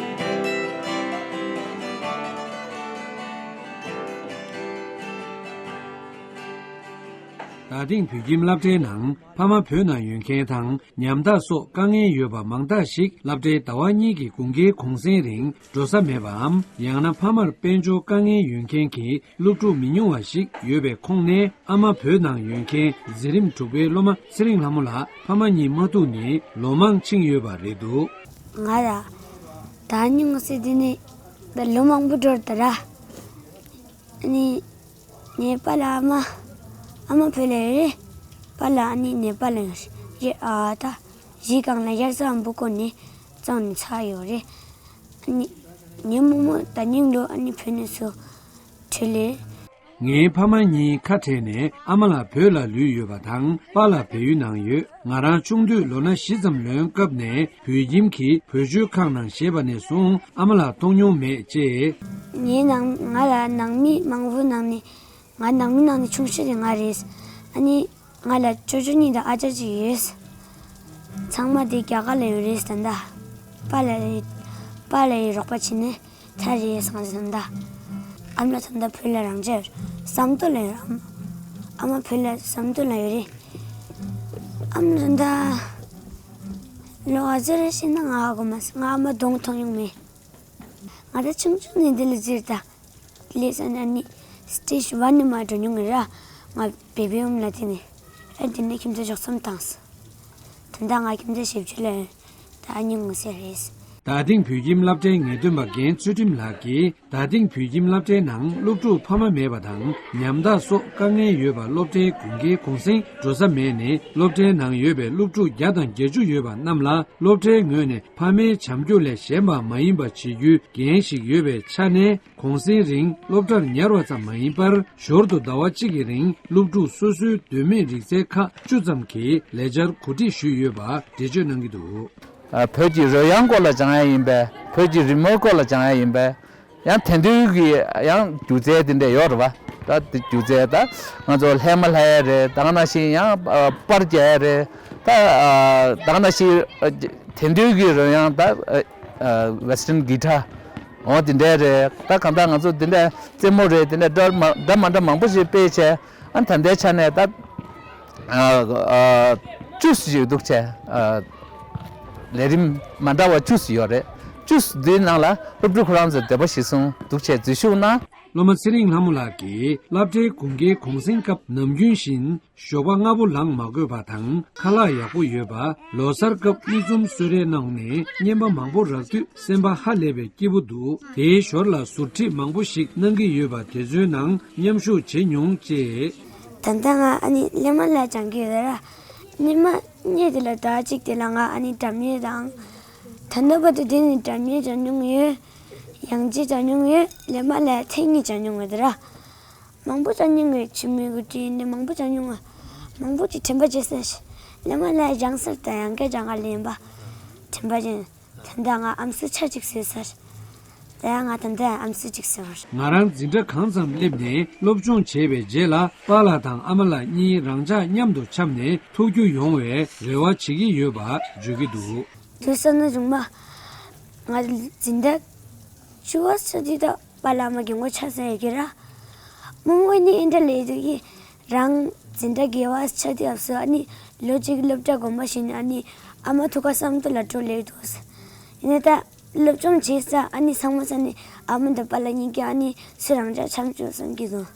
ད་ཐེངས་བོད་ཁྱིམ་སློབ་གྲྭའི་ནང་ཕ་མ་བོད་ནང་ཡོད་མཁན་དང་ཉམ་ཐག་སོགས་དཀའ་ངལ་ཡོད་པ་མང་དག་ཞིག་སློབ་གྲྭའི་ཟླ་བ་གཉིས་ཀྱི་དགུན་ཁའི་གུང་སེང་རིང་འགྲོ་ས་མེད་པའམ། ཡང་ན་ཕ་མར་དཔལ་འབྱོར་དཀའ་ངལ་ཡོད་མཁན་གྱི་སློབ་ཕྲུག་མི་ཉུང་བ་ཞིག་ཡོད་པའི་ཁོངས་ནས། ཨ་མ་བོད་ནང་ཡོད་མཁན་འཛིན་རིམ་དྲུག་པའི་སློབ་མ་ཚེ་རིང་ལྷ་མོ་ལགས་ཕ་མ་གཉིས་མ་ཐུག་ནས་ལོ་མང་ཕྱིན་ཡོད་པ་རེད་འདུག། ང་ལ་ད་ཉིན་ངོ་སེ་དེ་ནས་ད་ལོ་མང་པོ་འགྲོ་ད་ར། ཨ་ནི་ངའི་པཱ་ལགས་ཨ་མ། ཨ་མ་བོད་ལ་ཡོད་རེད། པཱ་ལགས་ཨ་ནི་ངའི་པཱ་ལགས་ཡོད་རེད། ཨ་ད་གཞིས་སྒང་ལ་དབྱར་རྩྭ་དང་པོ་བརྐོས་ནས་བཙོངས་ནས་ཚར་ཡོད་རེད། ཨ་ནི་ངའི་རྨོ་མོ་ད་ཉིན་ལོ་ཨ་ནི་བོད་ནས་སུ་བྲོས་ལེ། ངའི་ཕ་མ་གཉིས་ཁ་བྲལ་ནས་ཨ་མ་ལགས་བོད་ལ་ལུས་ཡོད་པ་དང་། པཱ་ལགས་བལ་ཡུལ་ནང་ཡོད། ང་རང་ཆུང་དུས་ལོ་ན་བཞི་ཙམ་ལོན་སྐབས་ནས་བོད་ཁྱིམ་གྱི་བོད་ཆོལ་ཁག་ནང་བཞེས་པ་ནས་བཟུང་ཨ་མ་ལགས་མཐོང་མྱོང་མེད་ཅེས། ངའི་ནང་ང་ལ་ནང་མི་མང་པོའི་ནང་ནས། ང་ནང་མི་ནང་ནས་ཆུང་ཤོས་དེ་ང་རེད། ཨ་ནི་ང་ལ་ཅོ་ཅོ་གཉིས་དང་ཨ་ཅག་གཅིག་ཡོད། ཚང་མ་དེ་རྒྱ་གར་ལ་ཡོད་རེད་ད་ལྟ། པཱ་ལགས་ཡི་པཱ་ལགས་ཡི་རོགས་པ་བྱས་ནས་ཐར་རེད་སོང་ད་ལྟ། ཨ་མ་ལགས་ད་ལྟ་བོད་ལ་རང་འཇགས་ཡོད་རེད། ཟམ་ཏོག་ལ་ཡོད་རེད། ཨ་མ་ཨ་མ་བོད་ལ་ཟམ་ཏོག་ལ་ཡོད་རེད། ཨ་མ་ལགས་ད་ལྟ་ལོ་ག་ཚོད་རེད་ཤེས་ན་ང་ཧ་གོ་མ་སོང་། ང་ཨ་མ་གདོང་མཐོང་མྱོང་མེད། ང་ད་ཆུང་ཆུང་ནས་འདི་ལ་ཟེར་ད། ལས་ས་ན་ནི་སི་ཊེ་ཇི་ཝན་ནས་མར་འགྲོ་མྱོང་ངེ་ར། ང་བེ་བི་ཧོམ་ལ་དེ་ནས་ཨ་དེ་ནས་ཁྱིམ་ཚང་ཕྱོགས་མཚམས་བཏང་སོང་། ད་ལྟ་ང་ཁྱིམ་ཚང་བཞི་བཅུ་ལ་ཡོད། ད་ཨ་ནི་ངོ་ཤེས་རེད། ད་ཐེངས་བོད་ཁྱིམ་སློབ་གྲྭའི་ངེས་སྟོན་པ་རྒན་ཚུལ་ཁྲིམས་ལགས་ཀྱིས། ད་ཐེངས་བོད་ཁྱིམ་སློབ་གྲྭའི་ནང་སློབ་ཕྲུག་ཕ་མ་མེད་པ་དང་ཉམ་ཐག་སོགས་དཀའ་ངལ་ཡོད་པ་སློབ་གྲྭའི་དགུན་ཁའི་གུང་སེང་འགྲོ་ས་མེད་ནས། སློབ་གྲྭའི་ནང་ཡོད་པའི་སློབ་ཕྲུག་བརྒྱ་དང་བརྒྱད་ཅུ་ཡོད་པ་རྣམས་ལ་སློབ་གྲྭའི་ངོས་ནས་ཕ་མའི་བྱམས་སྐྱོང་ལས་གཞན་པ་མ་ཡིན་པ་བྱེད་རྒྱུའི་འགན་ཞིག་ཡོད་པའི་ཆ་ནས། གུང་སེང་རིང་སློབ་གྲྭར་ཉར་བ་ཙམ་མ་ཡིན་པར། ཞོར་དུ་ཟླ་བ་གཅིག་གི་རིང་སློབ་ཕྲུག་སོ་སོའི་འདོད་མོས་རིག་རྩལ་ཁག་བཅུ་ཙམ་གྱི་ལས་འཆར་གོ་སྒྲིག་ཞུས་ཡོད་པ་འགྲེལ་བརྗོད་གནང་གི་འདུག། ཨ། བོད་ཀྱི་རོལ་དབྱངས་སྐོར་ལ་སྦྱང་ཡ་ཡིན་པས། བོད་ཀྱི་རི་མོའི་སྐོར་ལ་སྦྱང་ཡ་ཡིན་པས། ཡང་དེང་དུས་ཀྱི་ཡང་སྒྱུ་རྩལ་དེ་འདྲ་ཡོད་རེད་པ། ད་དེ་སྒྱུ་རྩལ་ད་ང་ཚོ་ལྷས་མ་ལྷ་ཡ་རེད། ད་ག་ནང་བཞིན་ཡང་ཨ་པར་རྒྱག་ཡ་རེད། ད་ཨ་ད་ག་ནང་བཞིན་ཨ་དེང་དུས་ཀྱི་རོལ་དབྱངས་ད་ཨ་ཨ་ཝེ་སི་ཊན་གྷི་ཊར། འོ་དེ་འདྲ་རེད། ད་གང་ལྟར་ང་ཚོ་དེ་འདྲ་རྩེད་མོ་རེད། དེ་འདྲ་འདྲ་མ་འདྲ་མ་འདྲ་མང་པོ་ཞིག་སྤེལ་བྱས། ཨ་ད་ལྟའི་ཆ་ནས་ད་ཨ་ཨ་བཅུ་ཞིག་འདུག་བྱས། ཨ་ལས་རིམ་མ་འདྲ་བ་བཅུ་ཡོད་རེད། བཅུ་འདིའི་ནང་ལ་སློབ་ཕྲུག་ཁོ་རང་ཚོ་འདོད་པ་གཞིར་བཟུང་འདུག་བྱས་འཛུལ་ཞུགས་གནང་། སློབ་མ་ཚེ་རིང་ལྷ་མོ་ལགས་ཀྱིས་སློབ་གྲྭའི་དགུན་ཁའི་གུང་སེང་སྐབས་ནམ་རྒྱུན་བཞིན་ཞོགས་པ་སྔ་པོ་ལངས་མ་དགོས་པ་དང་ཁ་ལག་ཡག་པོ་ཡོད་པ། ལོ་གསར་སྐབས་མིག་འཛུམ་གསོལ་རས་གནང་ནས་རྔན་པ་མང་པོ་རག་དུས་སེམས་པ་ཧ་ལས་པའི་སྐྱིད་པོ་འདུག། དེའི་ཞོར་ལ་ཟུར་ཁྲིད་མང་པོ་ཞིག་གནང་གི་ཡོད་པ་དེ་ཚོའི་ནང་མཉམ་ཞུགས་བྱེད་མྱོང་ཅེས། ད་ལྟ་ང་ཨ་ནི་ལས་མ་ལ་སྦྱང་གི་ཡོད་ར། ཉི་མ་གཉིས་དེ་ལ་ཟླ་གཅིག་དེ་ལ་ང་ཨ་ནི་སྒྲ་སྙན་དང་། ད་ལྟ་བར་དུ་དེ་ནི་སྒྲ་སྙན་སྦྱང་མྱོང་ཡོད། ཡང་ལྗིད་སྦྱང་མྱོང་ཡོད། ལས་མ་ལ་ཐེངས་གཉིས་སྦྱང་མྱོང་ཡོད་ར། མང་པོ་སྦྱང་མྱོང་ཡོད། ཆི་མོ་གི་དྲིན་ནི་མང་པོ་སྦྱང་མྱོང་ཡོད། མང་པོ་ཅིག་དྲན་པ་བརྗེད་སོང་། སློབ་མ་ལ་སྦྱང་སར་དང་ཡང་སྐད་སྦྱང་ག་ལེན་པ་དྲན་པ་བརྗེད། ད་ལྟ་ང་ཨམ་སྲུ་ཆ་གཅིག་བཟོས་ཚར། ད་ཡང་ང་ད་ལྟ་ཨམ་སྲུ་གཅིག་བཟོས་པ་རེད། ང་རང་འཛིན་གྲྭ་གང་ཙམ་སླེབས་ནས་སློབ་སྦྱོང་བྱས་པའི་རྗེས་ལ། པཱ་ལགས་དང་ཨ་མ་ལགས་གཉིས་རང་འཇགས་མཉམ་དུ་འཆམ་ནས་ཐུག་རྒྱུ་ཡོང་བའི་རེ་བ་བྱེད་ཀྱི་ཡོད་པ་བརྗོད་ཀྱི་འདུག་དུས་ས་ན་བྱུང་མ། ང་འཛིན་གྲྭ་བཅུ་པ་ཚར་དུས་ད་པཱ་ལགས་མ་གི་ངོ་ཆ་ཟེར་ཡོད་ཀྱི་ར། མོ་མོ་ནི་ཨིན་དྲ་ལས་དུ་གི་རང་འཛིན་གྲྭ་བརྒྱད་པ་ཆགས་དུས་ཨབ་སུ་ཨ་ནི་ལོ་གཅིག་སློབ་གྲྭ་དགོན་པ་ཞིག་ནི་ཨ་ནི་ཨ་མ་ཐུག་ག་བསམ་དུ་ལ་འགྲོ་ལས་དུ་ཟེར། ཡིན་ན་ད་སློབ་སྦྱོང་བྱེད་ས་ཨ་ནི་ཚང་མ་ས་ནི་ཨ་མ་དང་པཱ་ལགས་གཉིས་ཀྱི་ཨ་ནི་སུ་རང་ཅག་འཆམ་བཅུག་བསམ་གྱི་འདུག་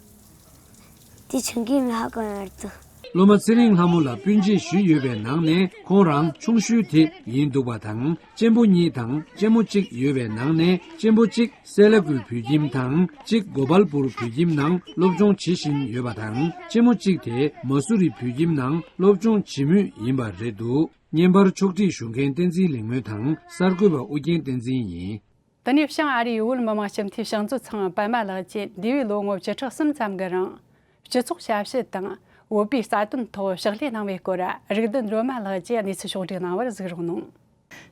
དེ་བྱུང་གི་མི་ཧ་གོ་ཡར་དུ། སློབ་མ་ཚེ་རིང་ལྷ་མོ་ལ་སྤུན་མཆེད་བཞི་ཡོད་པའི་ནང་ནས་ཁོང་རང་ཆུང་ཤོས་དེ་ཡིན་འདུག་པ་དང་། གཅེན་པོ་གཉིས་དང་གཅེན་མོ་གཅིག་ཡོད་པའི་ནང་ནས་གཅེན་པོ་གཅིག་སེ་ལ་ཀུའི་བོད་ཁྱིམ་དང་གཅིག་གོ་པལ་པུར་བོད་ཁྱིམ་ནང་སློབ་སྦྱོང་བྱེད་བཞིན་ཡོད་པ་དང་། གཅེན་མོ་གཅིག་དེ་མ་སུ་རི་བོད་ཁྱིམ་ནང་སློབ་སྦྱོང་བྱེད་མུས་ཡིན་པ་རེད་འདུག་བརྙན་པར་ཕྱོགས་སྒྲིག་ཞུ་མཁན་བསྟན་འཛིན་ལེགས་སྨོན་དང་གསར་འགོད་པ་ཨུ་རྒྱན་བསྟན་འཛིན་ཡིན། དེ་ནས་བྱང་ཨ་རིའི་བོད་མི་མང་སྤྱི་འཐུས་ཕྱག་མཛོད་ཚང་པད་མ་ལགས་ཀྱིས་འདས་པའི་ལོ་ངོ་བཅུ་ཕྲག་གསུམ་ཙམ་གྱི་རིང་སྤྱི་ཚོགས་ཞབས་ཞུ་དང་བོད་པའི་རྩ་དོན་ཐོག་ཕྱག་ལས་གནང་བའི་སྐོར་རིག་ལྡན་སྒྲོལ་མ་ལགས་ཀྱིས་གནས་ཚུལ་ཕྱོགས་སྒྲིག་གནང་བར་གཟིགས་རོགས་གནང་།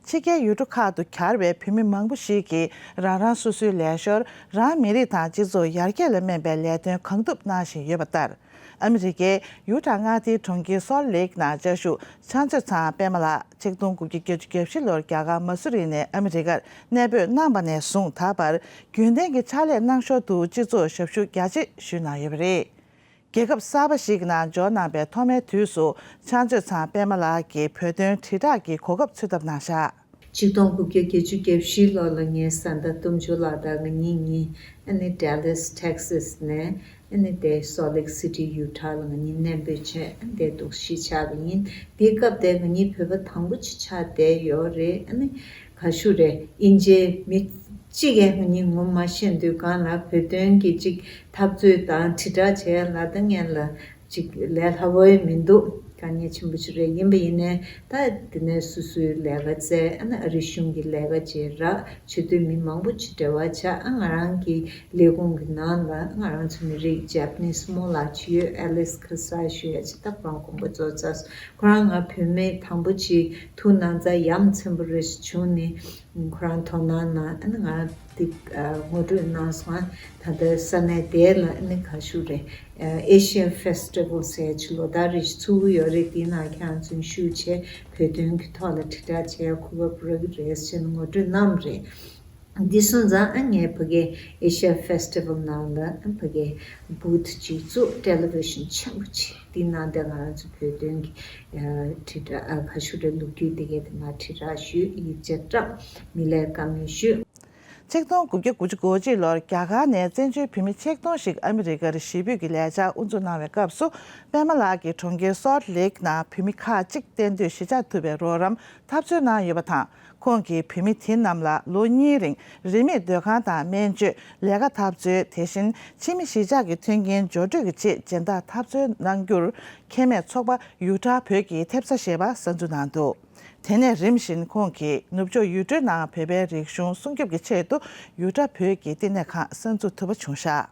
ཕྱི་རྒྱལ་ཡུལ་གྲུ་ཁག་ཏུ་གྱར་བའི་བོད་མི་མང་པོ་ཞིག་གིས་རང་རང་སོ་སོའི་ལས་ཞོར་རང་མི་རིགས་དང་སྤྱི་ཚོགས་ཡར་རྒྱས་ལ་སྨན་པའི་ལས་དོན་གང་ཐུབ་གནང་བཞིན་ཡོད་པ་ལྟར། ཨ་མི་རི་ཀའི་ཡུ་ཊ་མངའ་སྡེའི་གྲོང་ཁྱེར་སོལ་ལེག་ནང་བཅའ་བཞུགས་ཕྱག་མཛོད་ཚང་པད་མ་ལགས་ཆིག་སྟོང་དགུ་བརྒྱ་བརྒྱད་ཅུ་གྱ་བཞི་ལོར་རྒྱ་གར་མ་སུ་རི་ནས་ཨ་མི་རི་ཀར་གནས་སྤོས་གནང་བ་ནས་བཟུང་ད་བར་རྒྱུན་ལྡན་གྱི་ཕྱག་ལས་གནང་ཞོར་དུ་སྤྱི་ཚོགས་ཞབས་ཞུ་རྒྱ་ཆེ་ཞུས་གནང་ཡོད་པ་རེད། རྒྱལ་ཁབ་གསར་པ་ཞིག་གི་ནང་འབྱོར་གནང་པའི་ཐོག་མའི་དུས་སུ་ཕྱག་མཛོད་ཚང་པད་མ་ལགས་ཀྱིས་བོད་དོན་དྲིལ་བསྒྲགས་ཀྱི་གོ་སྐབས་འཚོལ་ཐབས་གནང་བཞག་ཆིག་སྟོང་དགུ་བརྒྱ་བརྒྱད་ཅུ་གྱ་བཞི་ལོ་ལ་ངའི་བཟའ་ཟླ་ལྟོ་འཇོ་ལགས་དང་ང་གཉིས་གཉིས་ཨ་ནི་Dallas Texas ནས་ཨ་ནི་དེ་Salt Lake City Utah ལ་ང་གཉིས་གནས་སྤོས་བྱས་ཨ་ནི་དེ་འདུག་གཞིས་ཆགས་པ་ཡིན། དེའི་སྐབས་དེ་ང་གཉིས་བོད་པ་དང་པོ་ཅིག་ཆགས་བསྡད་ཡོད་རེད། ཨ་ནི་ག་ཞུ་རེད། དབྱིན་ཇིའི་མི་གཅིག་གིས་ང་གཉིས་ངོ་མ་ཤེས་དུས་སྒང་ལ་བོད་དོན་གྱི་ཅིག་འཐབ་རྩོད་དང་དྲིལ་བསྒྲགས་བྱས་ལ་ད་ངན་ལ། ཅིག་ལས་སླ་བོ་མི་འདུག་དཀའ་ངལ་ཆེན་པོ་ཞིག་རེད། ཡིན་པ་ཡིན་ནའི་ད་དེ་ནས་སོ་སོའི་ལས་ཀ་བཙལ་ཨ་ནི་ཨ་རི་གཞུང་གི་ལས་ཀ་བྱེད་རག་བྱེད་དུས་མི་མང་པོ་ཅིག་འབྲེལ་བ་ཆགས། ཨ་ང་རང་གི་ལས་ཁུངས་ཀྱི་ནང་ལ་ང་རང་ཚོ་མི་རིགས་Japanese སྨོ་ལགས་ཅིག་ཡོད། Alice Kasai ཞུ་ཡ་ཅིག་ད་ཁོ་རང་དགོངས་པ་རྫོགས་ཚར་སོང་། ཁོ་རང་ང་བུད་མེད་དང་པོ་ཅིག་ཐུག་གནང་ཙང་ཡ་མཚན་པོ་རེ་ཞིག་བྱུང་ནས་ཁོ་རང་དོ་སྣང་གནང་ཨ་ནི་ང་འདི་ངོ་སྤྲོད་གནང་སོང་། ད་ལྟ་ས་གནས་དེ་ལ་ཨ་ནི་ག་ཞུ་རེད། Asia Festival ཟེར་ཅིག་ལོ་ལྟར་རེ་ཞིག་ཚུགས་ཀྱི་ཡོད་རེད། དེའི་ནང་ཁྱེད་རང་ཚོ་ཞུགས་བྱས་བོད་དོན་གྱི་ཐོག་ལ་དྲིལ་བསྒྲགས་བྱས་གོ་སྐབས་རག་གི་རེད་ཟེར་ནས་ངོ་སྤྲོད་གནང་བ་རེད། འདི་སོང་ཙང་ཨ་ངས་ཕ་གའི་Asia Festival ནང་ལ་ཨ་ཕ་གའི་booth ཅིག་བཙུགས། Television ཆེན་པོ་ཅིག་དེའི་ནང་དེ་ང་རང་ཚོ་བོད་དོན་གྱི་དྲིལ་བསྒྲགས་ཨ་ག་ཞུ་རེད། ལོ་རྒྱུས་དེ་གའི་དེ་ང་དྲིལ་བསྒྲགས་ཞུས། ཡིག་ཆ་བཀྲམ། མི་ལས་བཀའ་མོལ་ཞུས། ཆིག་སྟོང་དགུ་བརྒྱ་དགུ་བཅུ་གོ་གཅིག་ལོར་རྒྱ་གར་ནས་བཙན་བྱོལ་བོད་མི་ཆིག་སྟོང་ཞིག་ཨ་མི་རི་ཀར་གཞིས་སྤོས་ཀྱི་ལས་འཆར་དབུ་འཛུགས་གནང་བའི་སྐབས་སུ། པད་མ་ལགས་ཀྱིས་གྲོང་ཁྱེར་སོལ་ལེག་ནང་བོད་མི་ཁག་ཅིག་གཏན་སྡོད་གཞིས་ཆགས་ཐུབ་པའི་རོགས་རམ་ཐབས་འཚོལ་གནང་ཡོད་པ་དང་། ཁོང་གིས་བོད་མི་དེ་རྣམས་ལ་ལོ་གཉིས་རིང་རིན་མེད་སྡོད་ཁང་དང་སྨན་བཅོས། ལས་ཀ་ཐབས་འཚོལ། དེ་བཞིན་ཕྱི་མི་གཞིས་ཆགས་ཀྱི་མཐུན་རྐྱེན་སྦྱོར་སྤྲོད་ཀྱི་ཆེད་སྦྱིན་བདག་ཐབས་འཚོལ་གནང་རྒྱུར་ཁེ་མེད་ཚོགས་པ་ཡུ་ཊ་བོད་ཀྱི་ཐེབས་རྩ་ཞེས་པ་གསར་འཛུགས་གནང་འདུག་དེ་ནས་རིམ་བཞིན་ཁོང་གིས་ནུབ་ཕྱོགས་ཡུལ་གྲུའི་ནང་བོད་པའི་རིག་གཞུང་སྲུང་སྐྱོབ་ཀྱི་ཆེད་དུ་ཡུ་ཊ་བོད་ཀྱི་བསྟི་གནས་ཁང་གསར་འཛུགས་ཐུབ་པ་བྱུང་བཞག་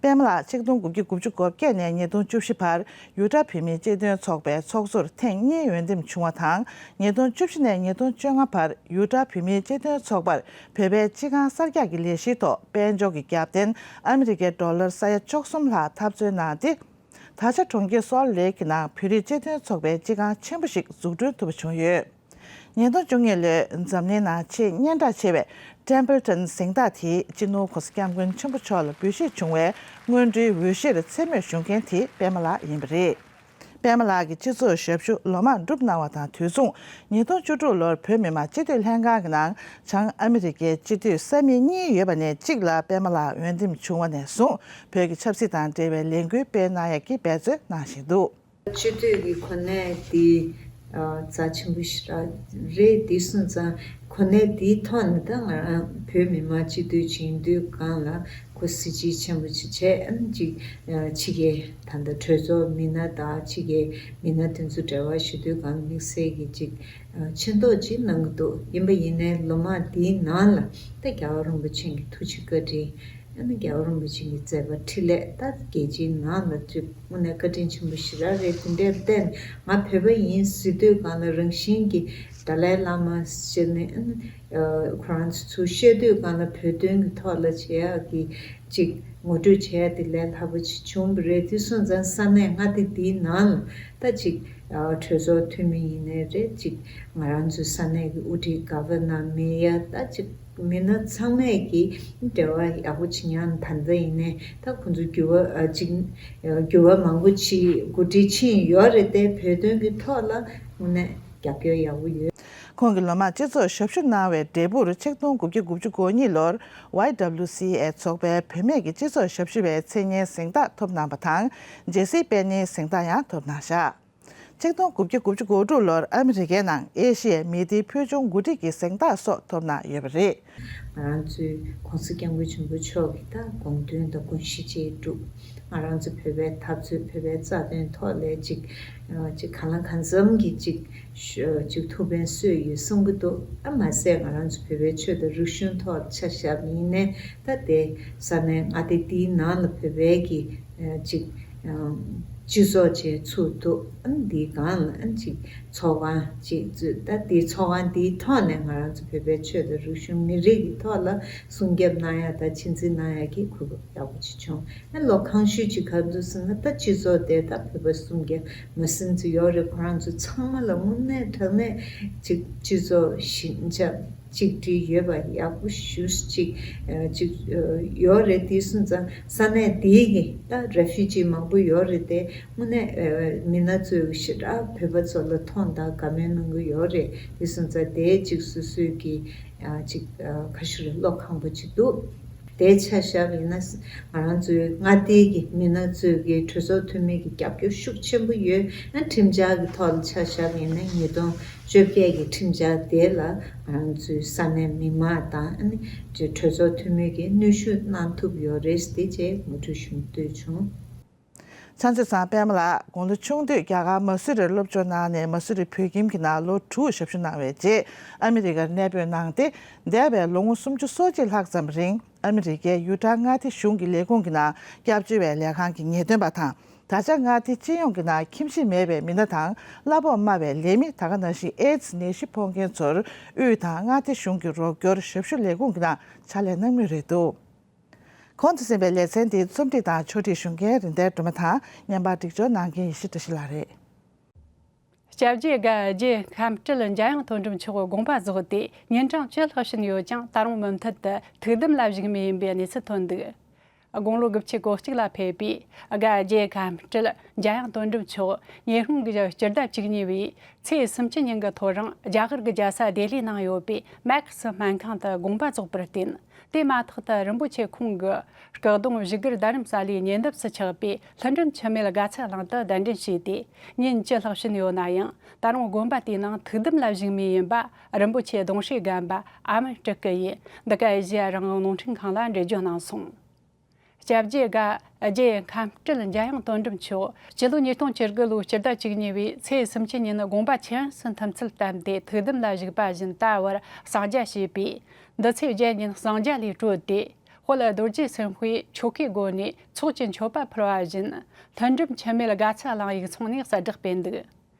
པད་མ་ལགས་ཆིག་སྟོང་དགུ་བརྒྱ་དགུ་བཅུ་གོ་བརྒྱད་ནས་ཉིས་སྟོང་བཅུ་བཞི་བར་ཡུ་ཊ་བོད་མིའི་སྤྱི་མཐུན་ཚོགས་པའི་ཚོགས་གཙོར་ཐེངས་གཉིས་འོས་འདེམས་བྱུང་བ་དང་། ཉིས་སྟོང་བཅུ་བཞི་ནས་ཉིས་སྟོང་བཅོ་ལྔ་བར་ཡུ་ཊ་བོད་མིའི་སྤྱི་མཐུན་ཚོགས་པར་བོད་པའི་སྤྱི་ཁང་གསར་རྒྱག་གི་ལས་གཞིའི་ཐོག་དཔལ་འབྱོར་གྱི་རྒྱབ་རྟེན་ཨ་མི་རི་ཀའི་ཌོ་ལར་ས་ཡ་བཅུ་གསུམ་ལྷག་ཐབས་འཚོལ་གནང་སྟེ། ད་ཆ་གྲོང་ཁྱེར་སོལ་ལེག་གི་ནང་བོད་རིགས་སྤྱི་མཐུན་ཚོགས་པའི་སྤྱི་ཁང་ཆེན་པོ་ཞིག་འཛུགས་སྐྲུན་ཐུབ་པ་བྱུང་ཡོད། ཉིས་སྟོང་བཅུ་གཉིས་ལོའི་འཛམ་གླིང་ནང་ཆེས་སྙན་གྲགས་ཆེ་བའི་Templeton གཟེངས་རྟགས་དེའི་སྤྱི་ནོར་༸གོང་ས་༸སྐྱབས་མགོན་ཆེན་པོ་མཆོག་ལ་འབུལ་བཞེས་བྱུང་བའི་སྔོན་འགྲོའི་འོས་གཞིར་མཚན་སྨོད་ཞུ་མཁན་དེ་པད་མ་ལགས་ཡིན་པ་རེད། པད་མ་ལགས་ཀྱིས་སྤྱི་ཚོགས་ཞབས་ཞུ་ལོ་མང་བསྒྲུབས་གནང་བ་དང་དུས་མཚུངས་ཉིས་སྟོང་བཅུ་དྲུག་ལོར་བོད་མི་མང་སྤྱི་འཐུས་ལྷན་ཁང་གི་ནང་བྱང་ཨ་མི་རི་ཀའི་སྤྱི་འཐུས་ས་མིག་གཉིས་ཡོད་པ་ནས་གཅིག་ལ་པད་མ་ལགས་འོས་འདེམས་བྱུང་བ་ནས་བཟུང་བོད་ཀྱི་ཆབ་སྲིད་དང་འབྲེལ་བའི་ལས་འགུལ་སྤེལ་གནང་ཡག་གི་འབད་བརྩོན་གནང་བཞིན་འདུག་སྤྱི་འཐུས་ཀྱི་གོ་གནས་འདི་ཨ་རྩ་ཆེན་པོ་ཞིག་ར་རེད། འདི་སོང་ཙང་གོ་གནས་འདིའི་ཐོག་ནས་ད་ང་རང་བོད་མི་མང་སྤྱི་འཐུས་བྱེད་དུས་སྒང་ལ་ཁོ་གཟི་བརྗིད་ཆེན་པོ་ཅིག་བྱས། ཨ་ནི་ཅིག་ཨ་ཕྱི་རྒྱལ་ད་ལྟ་གྲོས་ཚོགས་མི་སྣ་དང་ཕྱི་རྒྱལ་མི་སྣ་དེ་ཚོ་འབྲེལ་བ་ཞུ་དུས་སྒང་དམིགས་བསལ་གྱི་ཅིག་ཨ་མཁྱེན་རྟོགས་ཅིག་གནང་གི་འདུག་ཡིན་པ་ཡིན་ནའི་ལོ་མང་འདིའི་ནང་ལ་ད་རྒྱལ་བ་རིན་པོ་ཆེ་གི་ཐུགས་རྗེ་བཀའ་དྲིན། ཨ་ནི་རྒྱལ་བ་རིན་པོ་ཆེ་གི་མཛད་པ་འཕྲིན་ལས་ད་རྒྱལ་སྤྱིའི་ནང་ལ་ཅིག་དངོས་གནས་བཀའ་དྲིན་ཆེན་པོ་ཞེ་དྲག་རེད། དེ་འདྲའི་བརྟེན་ང་བོད་པ་ཡིན་ཟེར་དུས་སྒང་ལ་རང་བཞིན་གྱིས་ཏཱ་ལའི་བླ་མ་ཟེར་ནས་ཨ་ནི་ཁོ་རང་ཚོ་ཚུར་བཤད་དུས་སྒང་ལ་བོད་དོན་གྱི་ཐོག་ལ་བྱེད་ཡག་གི་ཅིག་ངོ་སྤྲོད་བྱས་ཏེ་ལས་སླ་པོ་ཅིག་བྱུང་བ་རེད། དེ་སོང་ཙང་ས་གནས་མངའ་སྡེ་འདིའི་ནང་ལ་ད་ཅིག་གྲོས་ཚོགས་འཐུས་མི་ཡིན་ནའི་རེད། ཅིག་ང་རང་ཚོའི་ས་གནས་ཀྱི་དབུ་ཁྲིད་ག་བ་ན་མེ་ཡ་ད་ཅིག་མི་སྣ་ཚང་མས་ཀྱི་འབྲེལ་བ་ཡག་པོ་ཅིག་ཡང་ད་ལྟ་ཡིན་ནའི་ད་ཁོང་ཚོ་འགྱུར་བ་ཅིག་འགྱུར་བ་མང་པོ་ཅིག་གོ་སྒྲིག་ཕྱིན་ཡོད་རེད་དེ། བོད་དོན་གྱི་ཐོག་ལ་དངོས་གནས་རྒྱབ་སྐྱོར་ཡག་པོ་ཡོད། ཁོང་གིས་ལོ་མང་སྤྱི་ཚོགས་ཞབས་ཞུ་གནང་བའི་འབྲས་བུར་ཆིག་སྟོང་དགུ་བརྒྱ་དགུ་བཅུ་གོ་གཉིས་ལོར་ཝའི་ཌབ་ལིའུ་སི་ཨེ་ཚོགས་པའི་བུད་མེད་ཀྱི་སྤྱི་ཚོགས་ཞབས་ཞུ་བའི་མཚན་སྙན་གཟེངས་རྟགས་ཐོབ་གནང་བ་དང་། ཇེ་སི་པེ་ནིའི་གཟེངས་རྟགས་ཡང་ཐོབ་གནང་བཞག་ཆིག་སྟོང་དགུ་བརྒྱ་དགུ་བཅུ་གོ་དྲུག་ལོར་ཨ་མི་རི་ཀའི་ནང་ཨེ་ཤི་ཡའི་མི་སྡེའི་ཕུལ་བྱུང་འགོ་ཁྲིད་ཀྱི་གཟེངས་རྟགས་སོགས་ཐོབ་གནང་ཡོད་པ་རེད། ང་རང་ཚོའི་༸གོང་ས་༸སྐྱབས་མགོན་ཆེན་པོ་མཆོག་གི་ད་དགོངས་དོན་དང་དགོངས་གཞི་བཅས་བསྒྲུབས། ང་རང་ཚོ་བོད་པའི་འཐབ་རྩོད་བོད་པའི་རྩ་དོན་ཐོག་ལ་ཅིག་ཅིག་གང་ལ་གང་འཚམ་གྱི་ཅིག་ཅིག་ཐུགས་ཕན་གསོས་ཡོད་བསམ་གྱི་འདུག་ཨ་མ་ཟད་ང་རང་ཚོ་བོད་པའི་ཆོས་དང་རིག་གཞུང་ཐོག་ཆ་བཞག་པ་ཡིན་ནའི་ད་དེ་ས་གནས་མངའ་སྡེ་འདིའི་ནང་ལ་བོད་པའི་གི་ཅིག་སྤྱི་ཚོགས་བཅས་ཚུགས་འདུག་ཨ་ནི་འདིའི་སྒང་ལ་ཨ་ནི་ཅིག་ཚོགས་ཁང་ཅིག་བཙུགས། ད་འདིའི་ཚོགས་ཁང་འདིའི་ཐོག་ནས་ང་རང་ཚོ་བོད་པའི་ཆོས་དང་རིག་གཞུང་མི་རིགས་ཀྱི་ཐོག་ལ་སྲུང་སྐྱོབ་གནང་ཡ་དང་ཆེད་འཛིན་གནང་ཡ་གི་གོ་སྐབས་ཡག་པོ་ཅིག་བྱུང་། ཨ་ལོ་གང་ཤོས་ཅིག་ག་རེ་འདུག་ཟེར་ན་ད་སྤྱི་ཚོགས་དེ་ད་བོད་པ་སུམ་བརྒྱ་མ་ཟིན་ཙམ་ཡོད་རེད། ཁོ་རང་ཚོ་ཚང་མ་ལ་དངོས་གནས་དྲང་གནས་ཅིག་སྤྱི་ཚོགས་ཞི་འཇམ་གཅིག་སྒྲིལ་ཡོད་པ་ཡག་པོ་ཞེ་ཅིག་ཅིག་ཡོད་རེད། དེ་སོང་ཙང་ས་གནས་དེའི་གི་ད་རེ་ཕུ་ཇི་མང་པོ་ཡོད་རེད་དེ། དངོས་གནས་མི་སྣ་ཚོས་ཞེ་དྲག་བོད་པ་ཚོ་ལ་མཐོང་དང་དགའ་མོས་གནང་གི་ཡོད་རེད། དེ་སོང་ཙང་དེ་ཅིག་སོ་སོའི་གི་ཅིག་ཁ་ཤུ་རེ་བློ་ཁང་པོ་ཅིག་འདུག་དེ་ཆ་བཞག་པ་ཡིན་ན་ང་རང་ཚོའི་མངའ་སྡེའི་གི་མི་སྣ་ཚོས་གི་གྲོས་ཚོགས་འཐུས་མི་གི་རྒྱབ་སྐྱོར་ཤུགས་ཆེན་པོ་ཡོད། ཨ་ཁྲིམས་འཆར་གི་ཐོག་ལ་ཆ་བཞག་པ་ཡིན་ན་ཉིས་སྟོང་བཅོ་བརྒྱད་ཀྱི་ཁྲིམས་འཆར་དེ་ལ་ང་རང་ཚོའི་ས་གནས་མི་མང་དང་ཨ་ནི་གྲོས་ཚོགས་འཐུས་མི་གི་གནོན་ཤུགས་གནང་ཐུབ་ཡོད་རེད་དེ་ཅེས་ངོ་སྤྲོད་ཞུ་འདོད་བྱུང་། ཚང་ཚོད་ཚང་པད་མ་ལགས་དགུང་ལོ་ཆུང་དུས་རྒྱ་གར་མ་སུ་རིར་སློབ་སྦྱོང་གནང་ནས་མ་སུ་རི་བོད་ཁྱིམ་གྱི་ནང་ལོ་དྲུག་ཞབས་ཞུ་གནང་བའི་རྗེས་ཨ་མི་རི་ཀར་གནས་སྤོས་གནང་སྟེ་འདས་པའི་ལོ་ངོ་སུམ་ཅུ་སོ་གཅིག་ལྷག་ཙམ་རིང་ཨ་མི་རི་ཀའི་ཡུ་ཊ་མངའ་སྡེ་གཞུང་གི་ལས་ཁུངས་ཀྱི་ནང་སྐྱབས་བཅོལ་བའི་ལས་ཁང་གི་ངེས་སྟོན་པ་དང་། ད་ཆ་མངའ་སྡེ་སྤྱི་ཡོངས་ཀྱི་ནང་ཁྱིམ་གཞིས་མེད་པའི་མི་སྣ་དང་གླ་ཕོགས་དམའ་བའི་ལས་མི། ད་ག་ནང་བཞིན་ཨེ་ཛི་ནད་གཞི་ཕོག་མཁན་ཚོར་དབུས་དང་མངའ་སྡེ་གཞུང་གི་རོགས་སྐྱོར་ཞབས་ཞུ་ལས་ཁུངས་ཀྱི་ནང་ཕྱག་ལས་གནང་མུས་རེད་འདུག་གོང་དུ་གསན་པའི་ལེ་ཚན་འདི་རྩོམ་སྒྲིག་དང་ཕྱོགས་སྒྲིག་ཞུ་མཁན་རིན་ལྡན་སྒྲོལ་མ་དང་། བརྙན་པར་སྒྲིག་སྦྱོར་གནང་མཁན་ཡེ་ཤེས་བཀྲ་ཤིས་ལགས་རེད། སྐྱབས་རྗེ་དགའ་རྗེ་ཁམས་སྤྲུལ་འཇམ་དབྱངས་དོན་གྲུབ་མཆོག་དགོངས་པ་རྫོགས་ཏེ་ཉིན་གྲངས་བཅུ་ལྷག་ཕྱིན་ཡོད་ཀྱང་ད་རུང་མུ་མཐུད་དུ་ཐུགས་དམ་ལ་བཞུགས་མུས་ཡིན་པའི་གནས་ཚུལ་ཐོན་འདུག་དགུང་ལོ་དགུ་བཅུ་གོ་གཅིག་ལ་ཕེབས་པའི་དགའ་རྗེ་ཁམས་སྤྲུལ་འཇམ་དབྱངས་དོན་གྲུབ་མཆོག་ཉེ་སྔོན་གྱི་སྤྱི་ཟླ་བཅུ་གཉིས་པའི་ཚེས་སུམ་ཅུ་ཉིན་གྱི་ཐོ་རངས་རྒྱ་གར་གྱི་རྒྱལ་ས་ལྡི་ལིའི་ནང་ཡོད་པའི་མེག་སི་སྨན་ཁང་དུ་དགོངས་པ་རྫོགས་པར་བརྟེན། དེ་མ་ཐག་ཏུ་རིན་པོ་ཆེ་ཁོང་གི་སྐུ་གདུང་བཞུགས་སྒར་རྡ་རམ་ས་ལའི་ཉེ་འདབས་སུ་ཆགས་པའི་ལྷུན་འགྲུབ་འཆི་མེད་དགའ་ཚལ་གླིང་དུ་གདན་འདྲེན་བྱས་ཏེ་ཉིན་བཅུ་ལྷག་ཕྱིན་ཡོད་ན་ཡང་ད་རུང་དགོན་པ་དེའི་ནང་ཐུགས་དམ་ལ་བཞུགས་མུས་ཡིན་པ་རིན་པོ་ཆེ་གདུང་སྲས་རྒན་པ་ཨ་མེ་སྤྲུལ་སྐུ་ཡིས་འདི་ག་ཨེ་ཤེ་ཡ་རང་དབང་རླུང་འཕྲིན་ཁང་ལ་འགྲེལ་བརྗོད་གནང་སོང་། སྐྱབས་རྗེ་དགའ་རྗེ་ཁམས་སྤྲུལ་འཇམ་དབྱངས་དོན་གྲུབ་མཆོག་སྤྱི་ལོ་ཉིས་སྟོང་བཅུ་དགུ་ལོའི་སྤྱི་ཟླ་བཅུ་གཉིས་པའི་ཚེས་སུམ་ཅུ་ཉིན་དགོངས་པ་ཁྱེད་རང་སུ་ཐིམ་ཚུལ་བསྟན་ཏེ་ཐུགས་དམ་ལ་བཞུགས་པ་བཞིན་ད་བར་གསང་རྒྱ་བྱས་པས། འདི་ཚེས་བརྒྱད་ཉིན་གསང་རྒྱ་ལས་གྲོལ་ཏེ། དཔལ་རྡོ་རྗེ་སེམས་དཔའི་ཆོ་གའི་སྒོ་ནས་ཚོགས་ཀྱི་མཆོད་པ་ཕུལ་བ་བཞིན། ལྷུན་གྲུབ་འཆི་མེད་དགའ་ཚལ་གླིང་ཡིག་ཚང་ནས་གསལ་བསྒྲགས་སྤེལ་འདུག་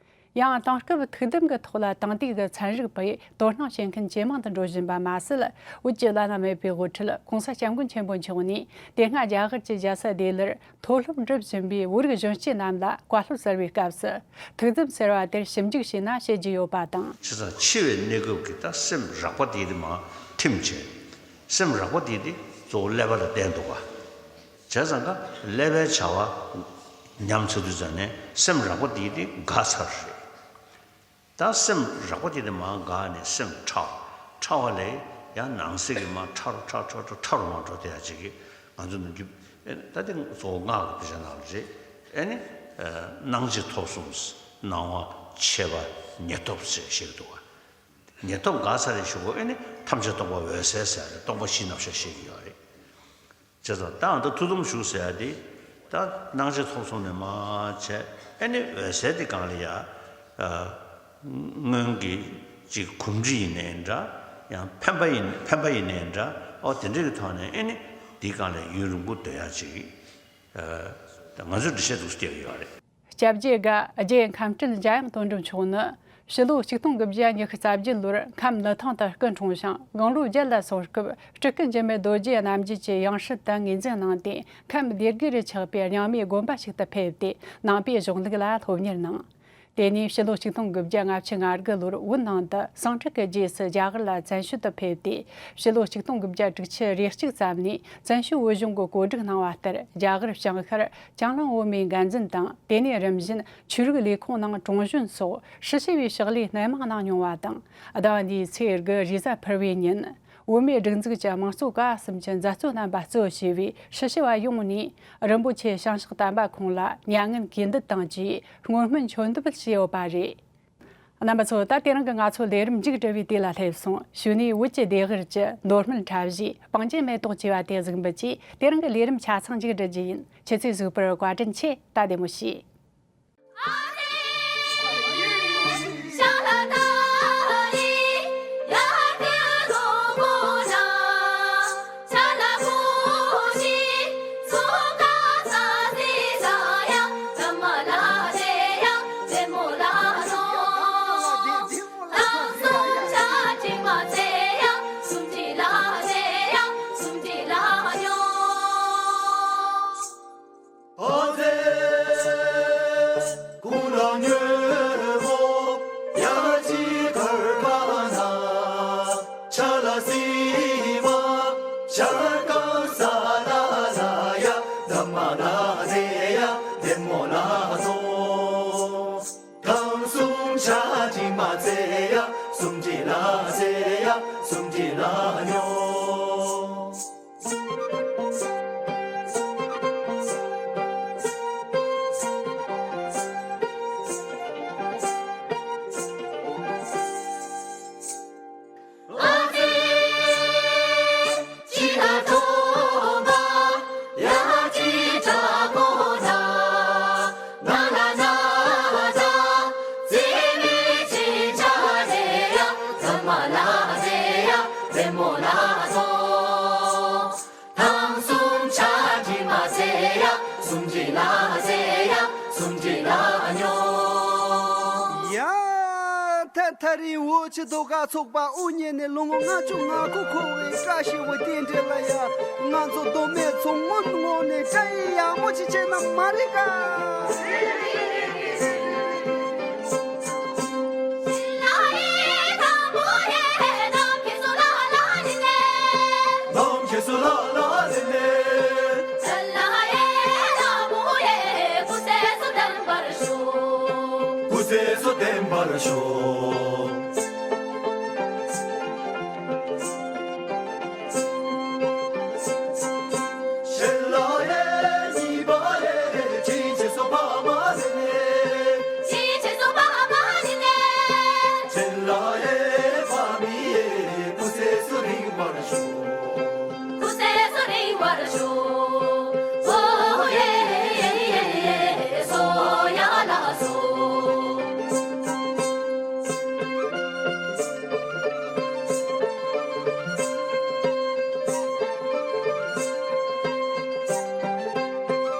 ཡང་དེང་སྐབས་ཐུགས་དམ་གྱི་ཐོག་ལ་དེང་དུས་ཀྱི་ཚན་རིག་པས་དོ་སྣང་བྱེད་མཁན་ཇེ་མང་དུ་འགྲོ་བཞིན་པ་མ་ཟད། བོད་ཀྱི་བླ་ན་མེད་པའི་དབུ་ཁྲིད་༸གོང་ས་༸སྐྱབས་མགོན་ཆེན་པོ་མཆོག་ནས་དེ་སྔ་རྒྱ་གར་གྱི་རྒྱལ་ས་ལྡི་ལིར་མཐོ་སློབ་འགྲིམ་བཞིན་པའི་བོད་རིགས་གཞོན་སྐྱེས་རྣམས་ལ་བཀའ་སློབ་སྩལ་བའི་སྐབས་སུ་ཐུགས་དམ་ཟེར་བ་དེར་ཞིབ་འཇུག་བྱས་ན་བཤད་རྒྱུ་ཡོད་པ་དང་། བྱས་ཙང་འཆི་བའི་གནས་སྐབས་ཀྱི་ད་སེམས་རགས་པ་དེ་དེ་མར་ཐིམ་བྱས། སེམས་རགས་པ་དེ་དེ་གཙོ་བོ་ཀླད་པ་ལ་བརྟེན་འདུག་བ། བྱས་ཙང་ཀ་ཀླད་པའི་བྱ་བ་ཉམས་ཚར་དུས་ཙམ་ནས་སེམས་རགས་པ་དེ་དེ་འགག་ཚར་རེད། ད་སེམས་རགས་པ་དེ་དེ་མར་འགག་ནས་སེམས་ཕྲ་བ། ཕྲ་བ་ལས་ཡང་ནང་གསེས་ཀྱི་མར་ཕྲ་རུ་ཕྲ་ཕྲ་ཕྲ་ཕྲ་རུ་མར་འགྲོ་དེ་ཡ་ཅིག་གི་ང་ཚོ་ནང་རྒྱུ། ད་དེ་གཙོ་བོ་སྔགས་ཀྱི་དཔེ་ཆ་ནང་ལ་རེད། ཨེ་ནི། སྣང་མཆེད་ཐོབ་གསུམ། སྣང་བ། མཆེད་པ། ཉེར་ཐོབ་ཟེར་བཤད་ཀྱི་འདུག་བ། ཉེར་ཐོབ་འགག་ཚར་རེ་ཞུ་གོ་ཨེ་ནི་ཐམས་ཅད་སྟོང་པ་འོད་གསལ་ཟེར་ཡ་རེད། སྟོང་པ་གཞི་རྣམ་གཞག་བཤད་ཀྱི་ཡོད་རེད། བྱས་ཙང་ད་ཨ་ད་ཐུགས་དམ་བཞུགས་ཟེར་ཡ་དེ། ད་སྣང་མཆེད་ཐོབ་གསུམ་ནས་མར་བྱས་ཨེ་ནི་འོད་གསལ་དེ་སྒང་ལ་ཡ། སྔོན་གྱི་ཅིག་གོམས་འདྲིས་ཡིན་ནའི་འདྲ། ཡང་འཕེན་པ་ཡིན་འཕེན་པ་ཡིན་ནའི་འདྲ། ཨོ་དེ་འདྲ་གི་ཐོག་ནས་ཨེ་ནི་ དེའི་སྒང་ལ་ཡུན་རིང་པོ་སྡོད་ཡག་ཅིག་ཨ། ང་ཚོས་འགྲེལ་བཤད་འདུག་སེ་བསྐྱལ་གྱི་ཡོད་རེད། སྐྱབས་རྗེ་དགའ་རྗེ་ཁམས་སྤྲུལ་འཇམ་དབྱངས་དོན་གྲུབ་མཆོག་ནི། ཕྱི་ལོ་ཆིག་སྟོང་དགུ་བརྒྱ་ཉི་ཤུ་རྩ་བརྒྱད་ལོར་ཁམས་ལི་ཐང་དུ་སྐུ་འཁྲུངས་ཤིང་། དགུང་ལོ་བརྒྱད་ལ་སོན་སྐབས་སྤྲུལ་སྐུ་འཇིགས་མེད་རྡོ་རྗེ་རྣམ་རྒྱལ་གྱི་ཡང་སྲིད་དུ་ངོས་འཛིན་གནང་སྟེ། ཁམས་སྡེ་དགུ་རུ་ཆགས་པའི་རྙིང་མའི་དགོན་པ་ཞིག་ཏུ་ཕེབས་ཏེ། ནང་པའི་གཞུང་ལུགས་ལ་སློབ་གཉེར་གནང་། དེ་ནས་ཕྱི་ལོ་ཆིག་སྟོང་དགུ་བརྒྱ་ལྔ་བཅུ་ང་དགུ་ལོར་བོད་ནང་དུ་ཟིང་འཁྲུག་གི་རྗེས་སུ་རྒྱ་གར་ལ་བཙན་བྱོལ་དུ་ཕེབས་ཏེ། ཕྱི་ལོ་ཆིག་སྟོང་དགུ་བརྒྱ་དྲུག་ཅུ་རེ་གཅིག་ཙམ་ནས་བཙན་བྱོལ་བོད་གཞུང་གི་བཀོད་སྒྲིག་གནང་བ་ལྟར། རྒྱ་གར་བྱང་ཤར་གྱང་ལའང་བོད་མིའི་འགན་འཛིན་དང་། དེ་ནས་རིམ་བཞིན་ཆོས་རིག་ལས་ཁུངས་ནང་དྲུང་གཞོན་སོགས་ཧྲི་ཞི་བའི་ཕྱག་ལས་སྣེ་མང་གནང་མྱོང་བ་དང་། ཟླ་བ་འདིའི་ཚེས་དགུ་རེས་གཟའ་ཕུར་བུའི་ཉིན། བོད་མིའི་སྒྲིག་འཛུགས་ཀྱི་དམངས་གཙོ་ཀ་གསུམ་གྱི་མཛད་གཙོ་རྣམ་པ་གཙོ་བྱས་པའི་ཧྲི་ཞི་བ་ཡོངས་ནས་རིན་པོ་ཆེ་ཞིང་གཤེགས་དམ་པ་ཁོང་ལ་མྱ་ངན་གུས་འདུད་དང་བཅས་སྔོན་སྨོན་མཆོད་འབུལ་བྱས་ཡོད་པ་རེད། རྣམ་པ་ཚོ། ད་དེ་རིང་གི་ང་ཚོའི་ལས་རིམ་མཇུག་བསྒྲིལ་བའི་དུས་ལ་སླེབས་སོང་། གཞུག་ནས་བོད་ཀྱི་ལྡེབས་ངོས་ཀྱི་མདོ་སྨད་འཁྲབ་གཞས་སྤང་རྒྱན་མེ་ཏོག་ཅེས་པ་དེ་གཟིགས་འབུལ་གྱིས་དེ་རིང་གི་ལས་རིམ་ཆ་ཚང་མཇུག་བསྒྲིལ་རྒྱུ་ཡིན། ཁྱེད་ཚོས་གཟིགས་པར་བཀའ་དྲིན་ཆེ། ད་བདེ་མོ་བྱོས། ཡ། ཐ་ཐ་རི་འུ་ཆི་དོ་ག་ཚོགས་པ་དབུ་བརྙེས་ནས་ལོ་ངོ་ལྔ་བཅུ་ང་དགུ་འཁོར་བའི་བཀྲ་ཤིས་པའི་རྟེན་འབྲེལ་ལ། ཡ། ང་ཚོ་མདོ་སྨད་ཚོ་དངུལ་ངོ་ནས་བཀྲ་ཡིས་ཡག་མོ་ཅིག་བྱས་ན་མ་རེད་ཀ།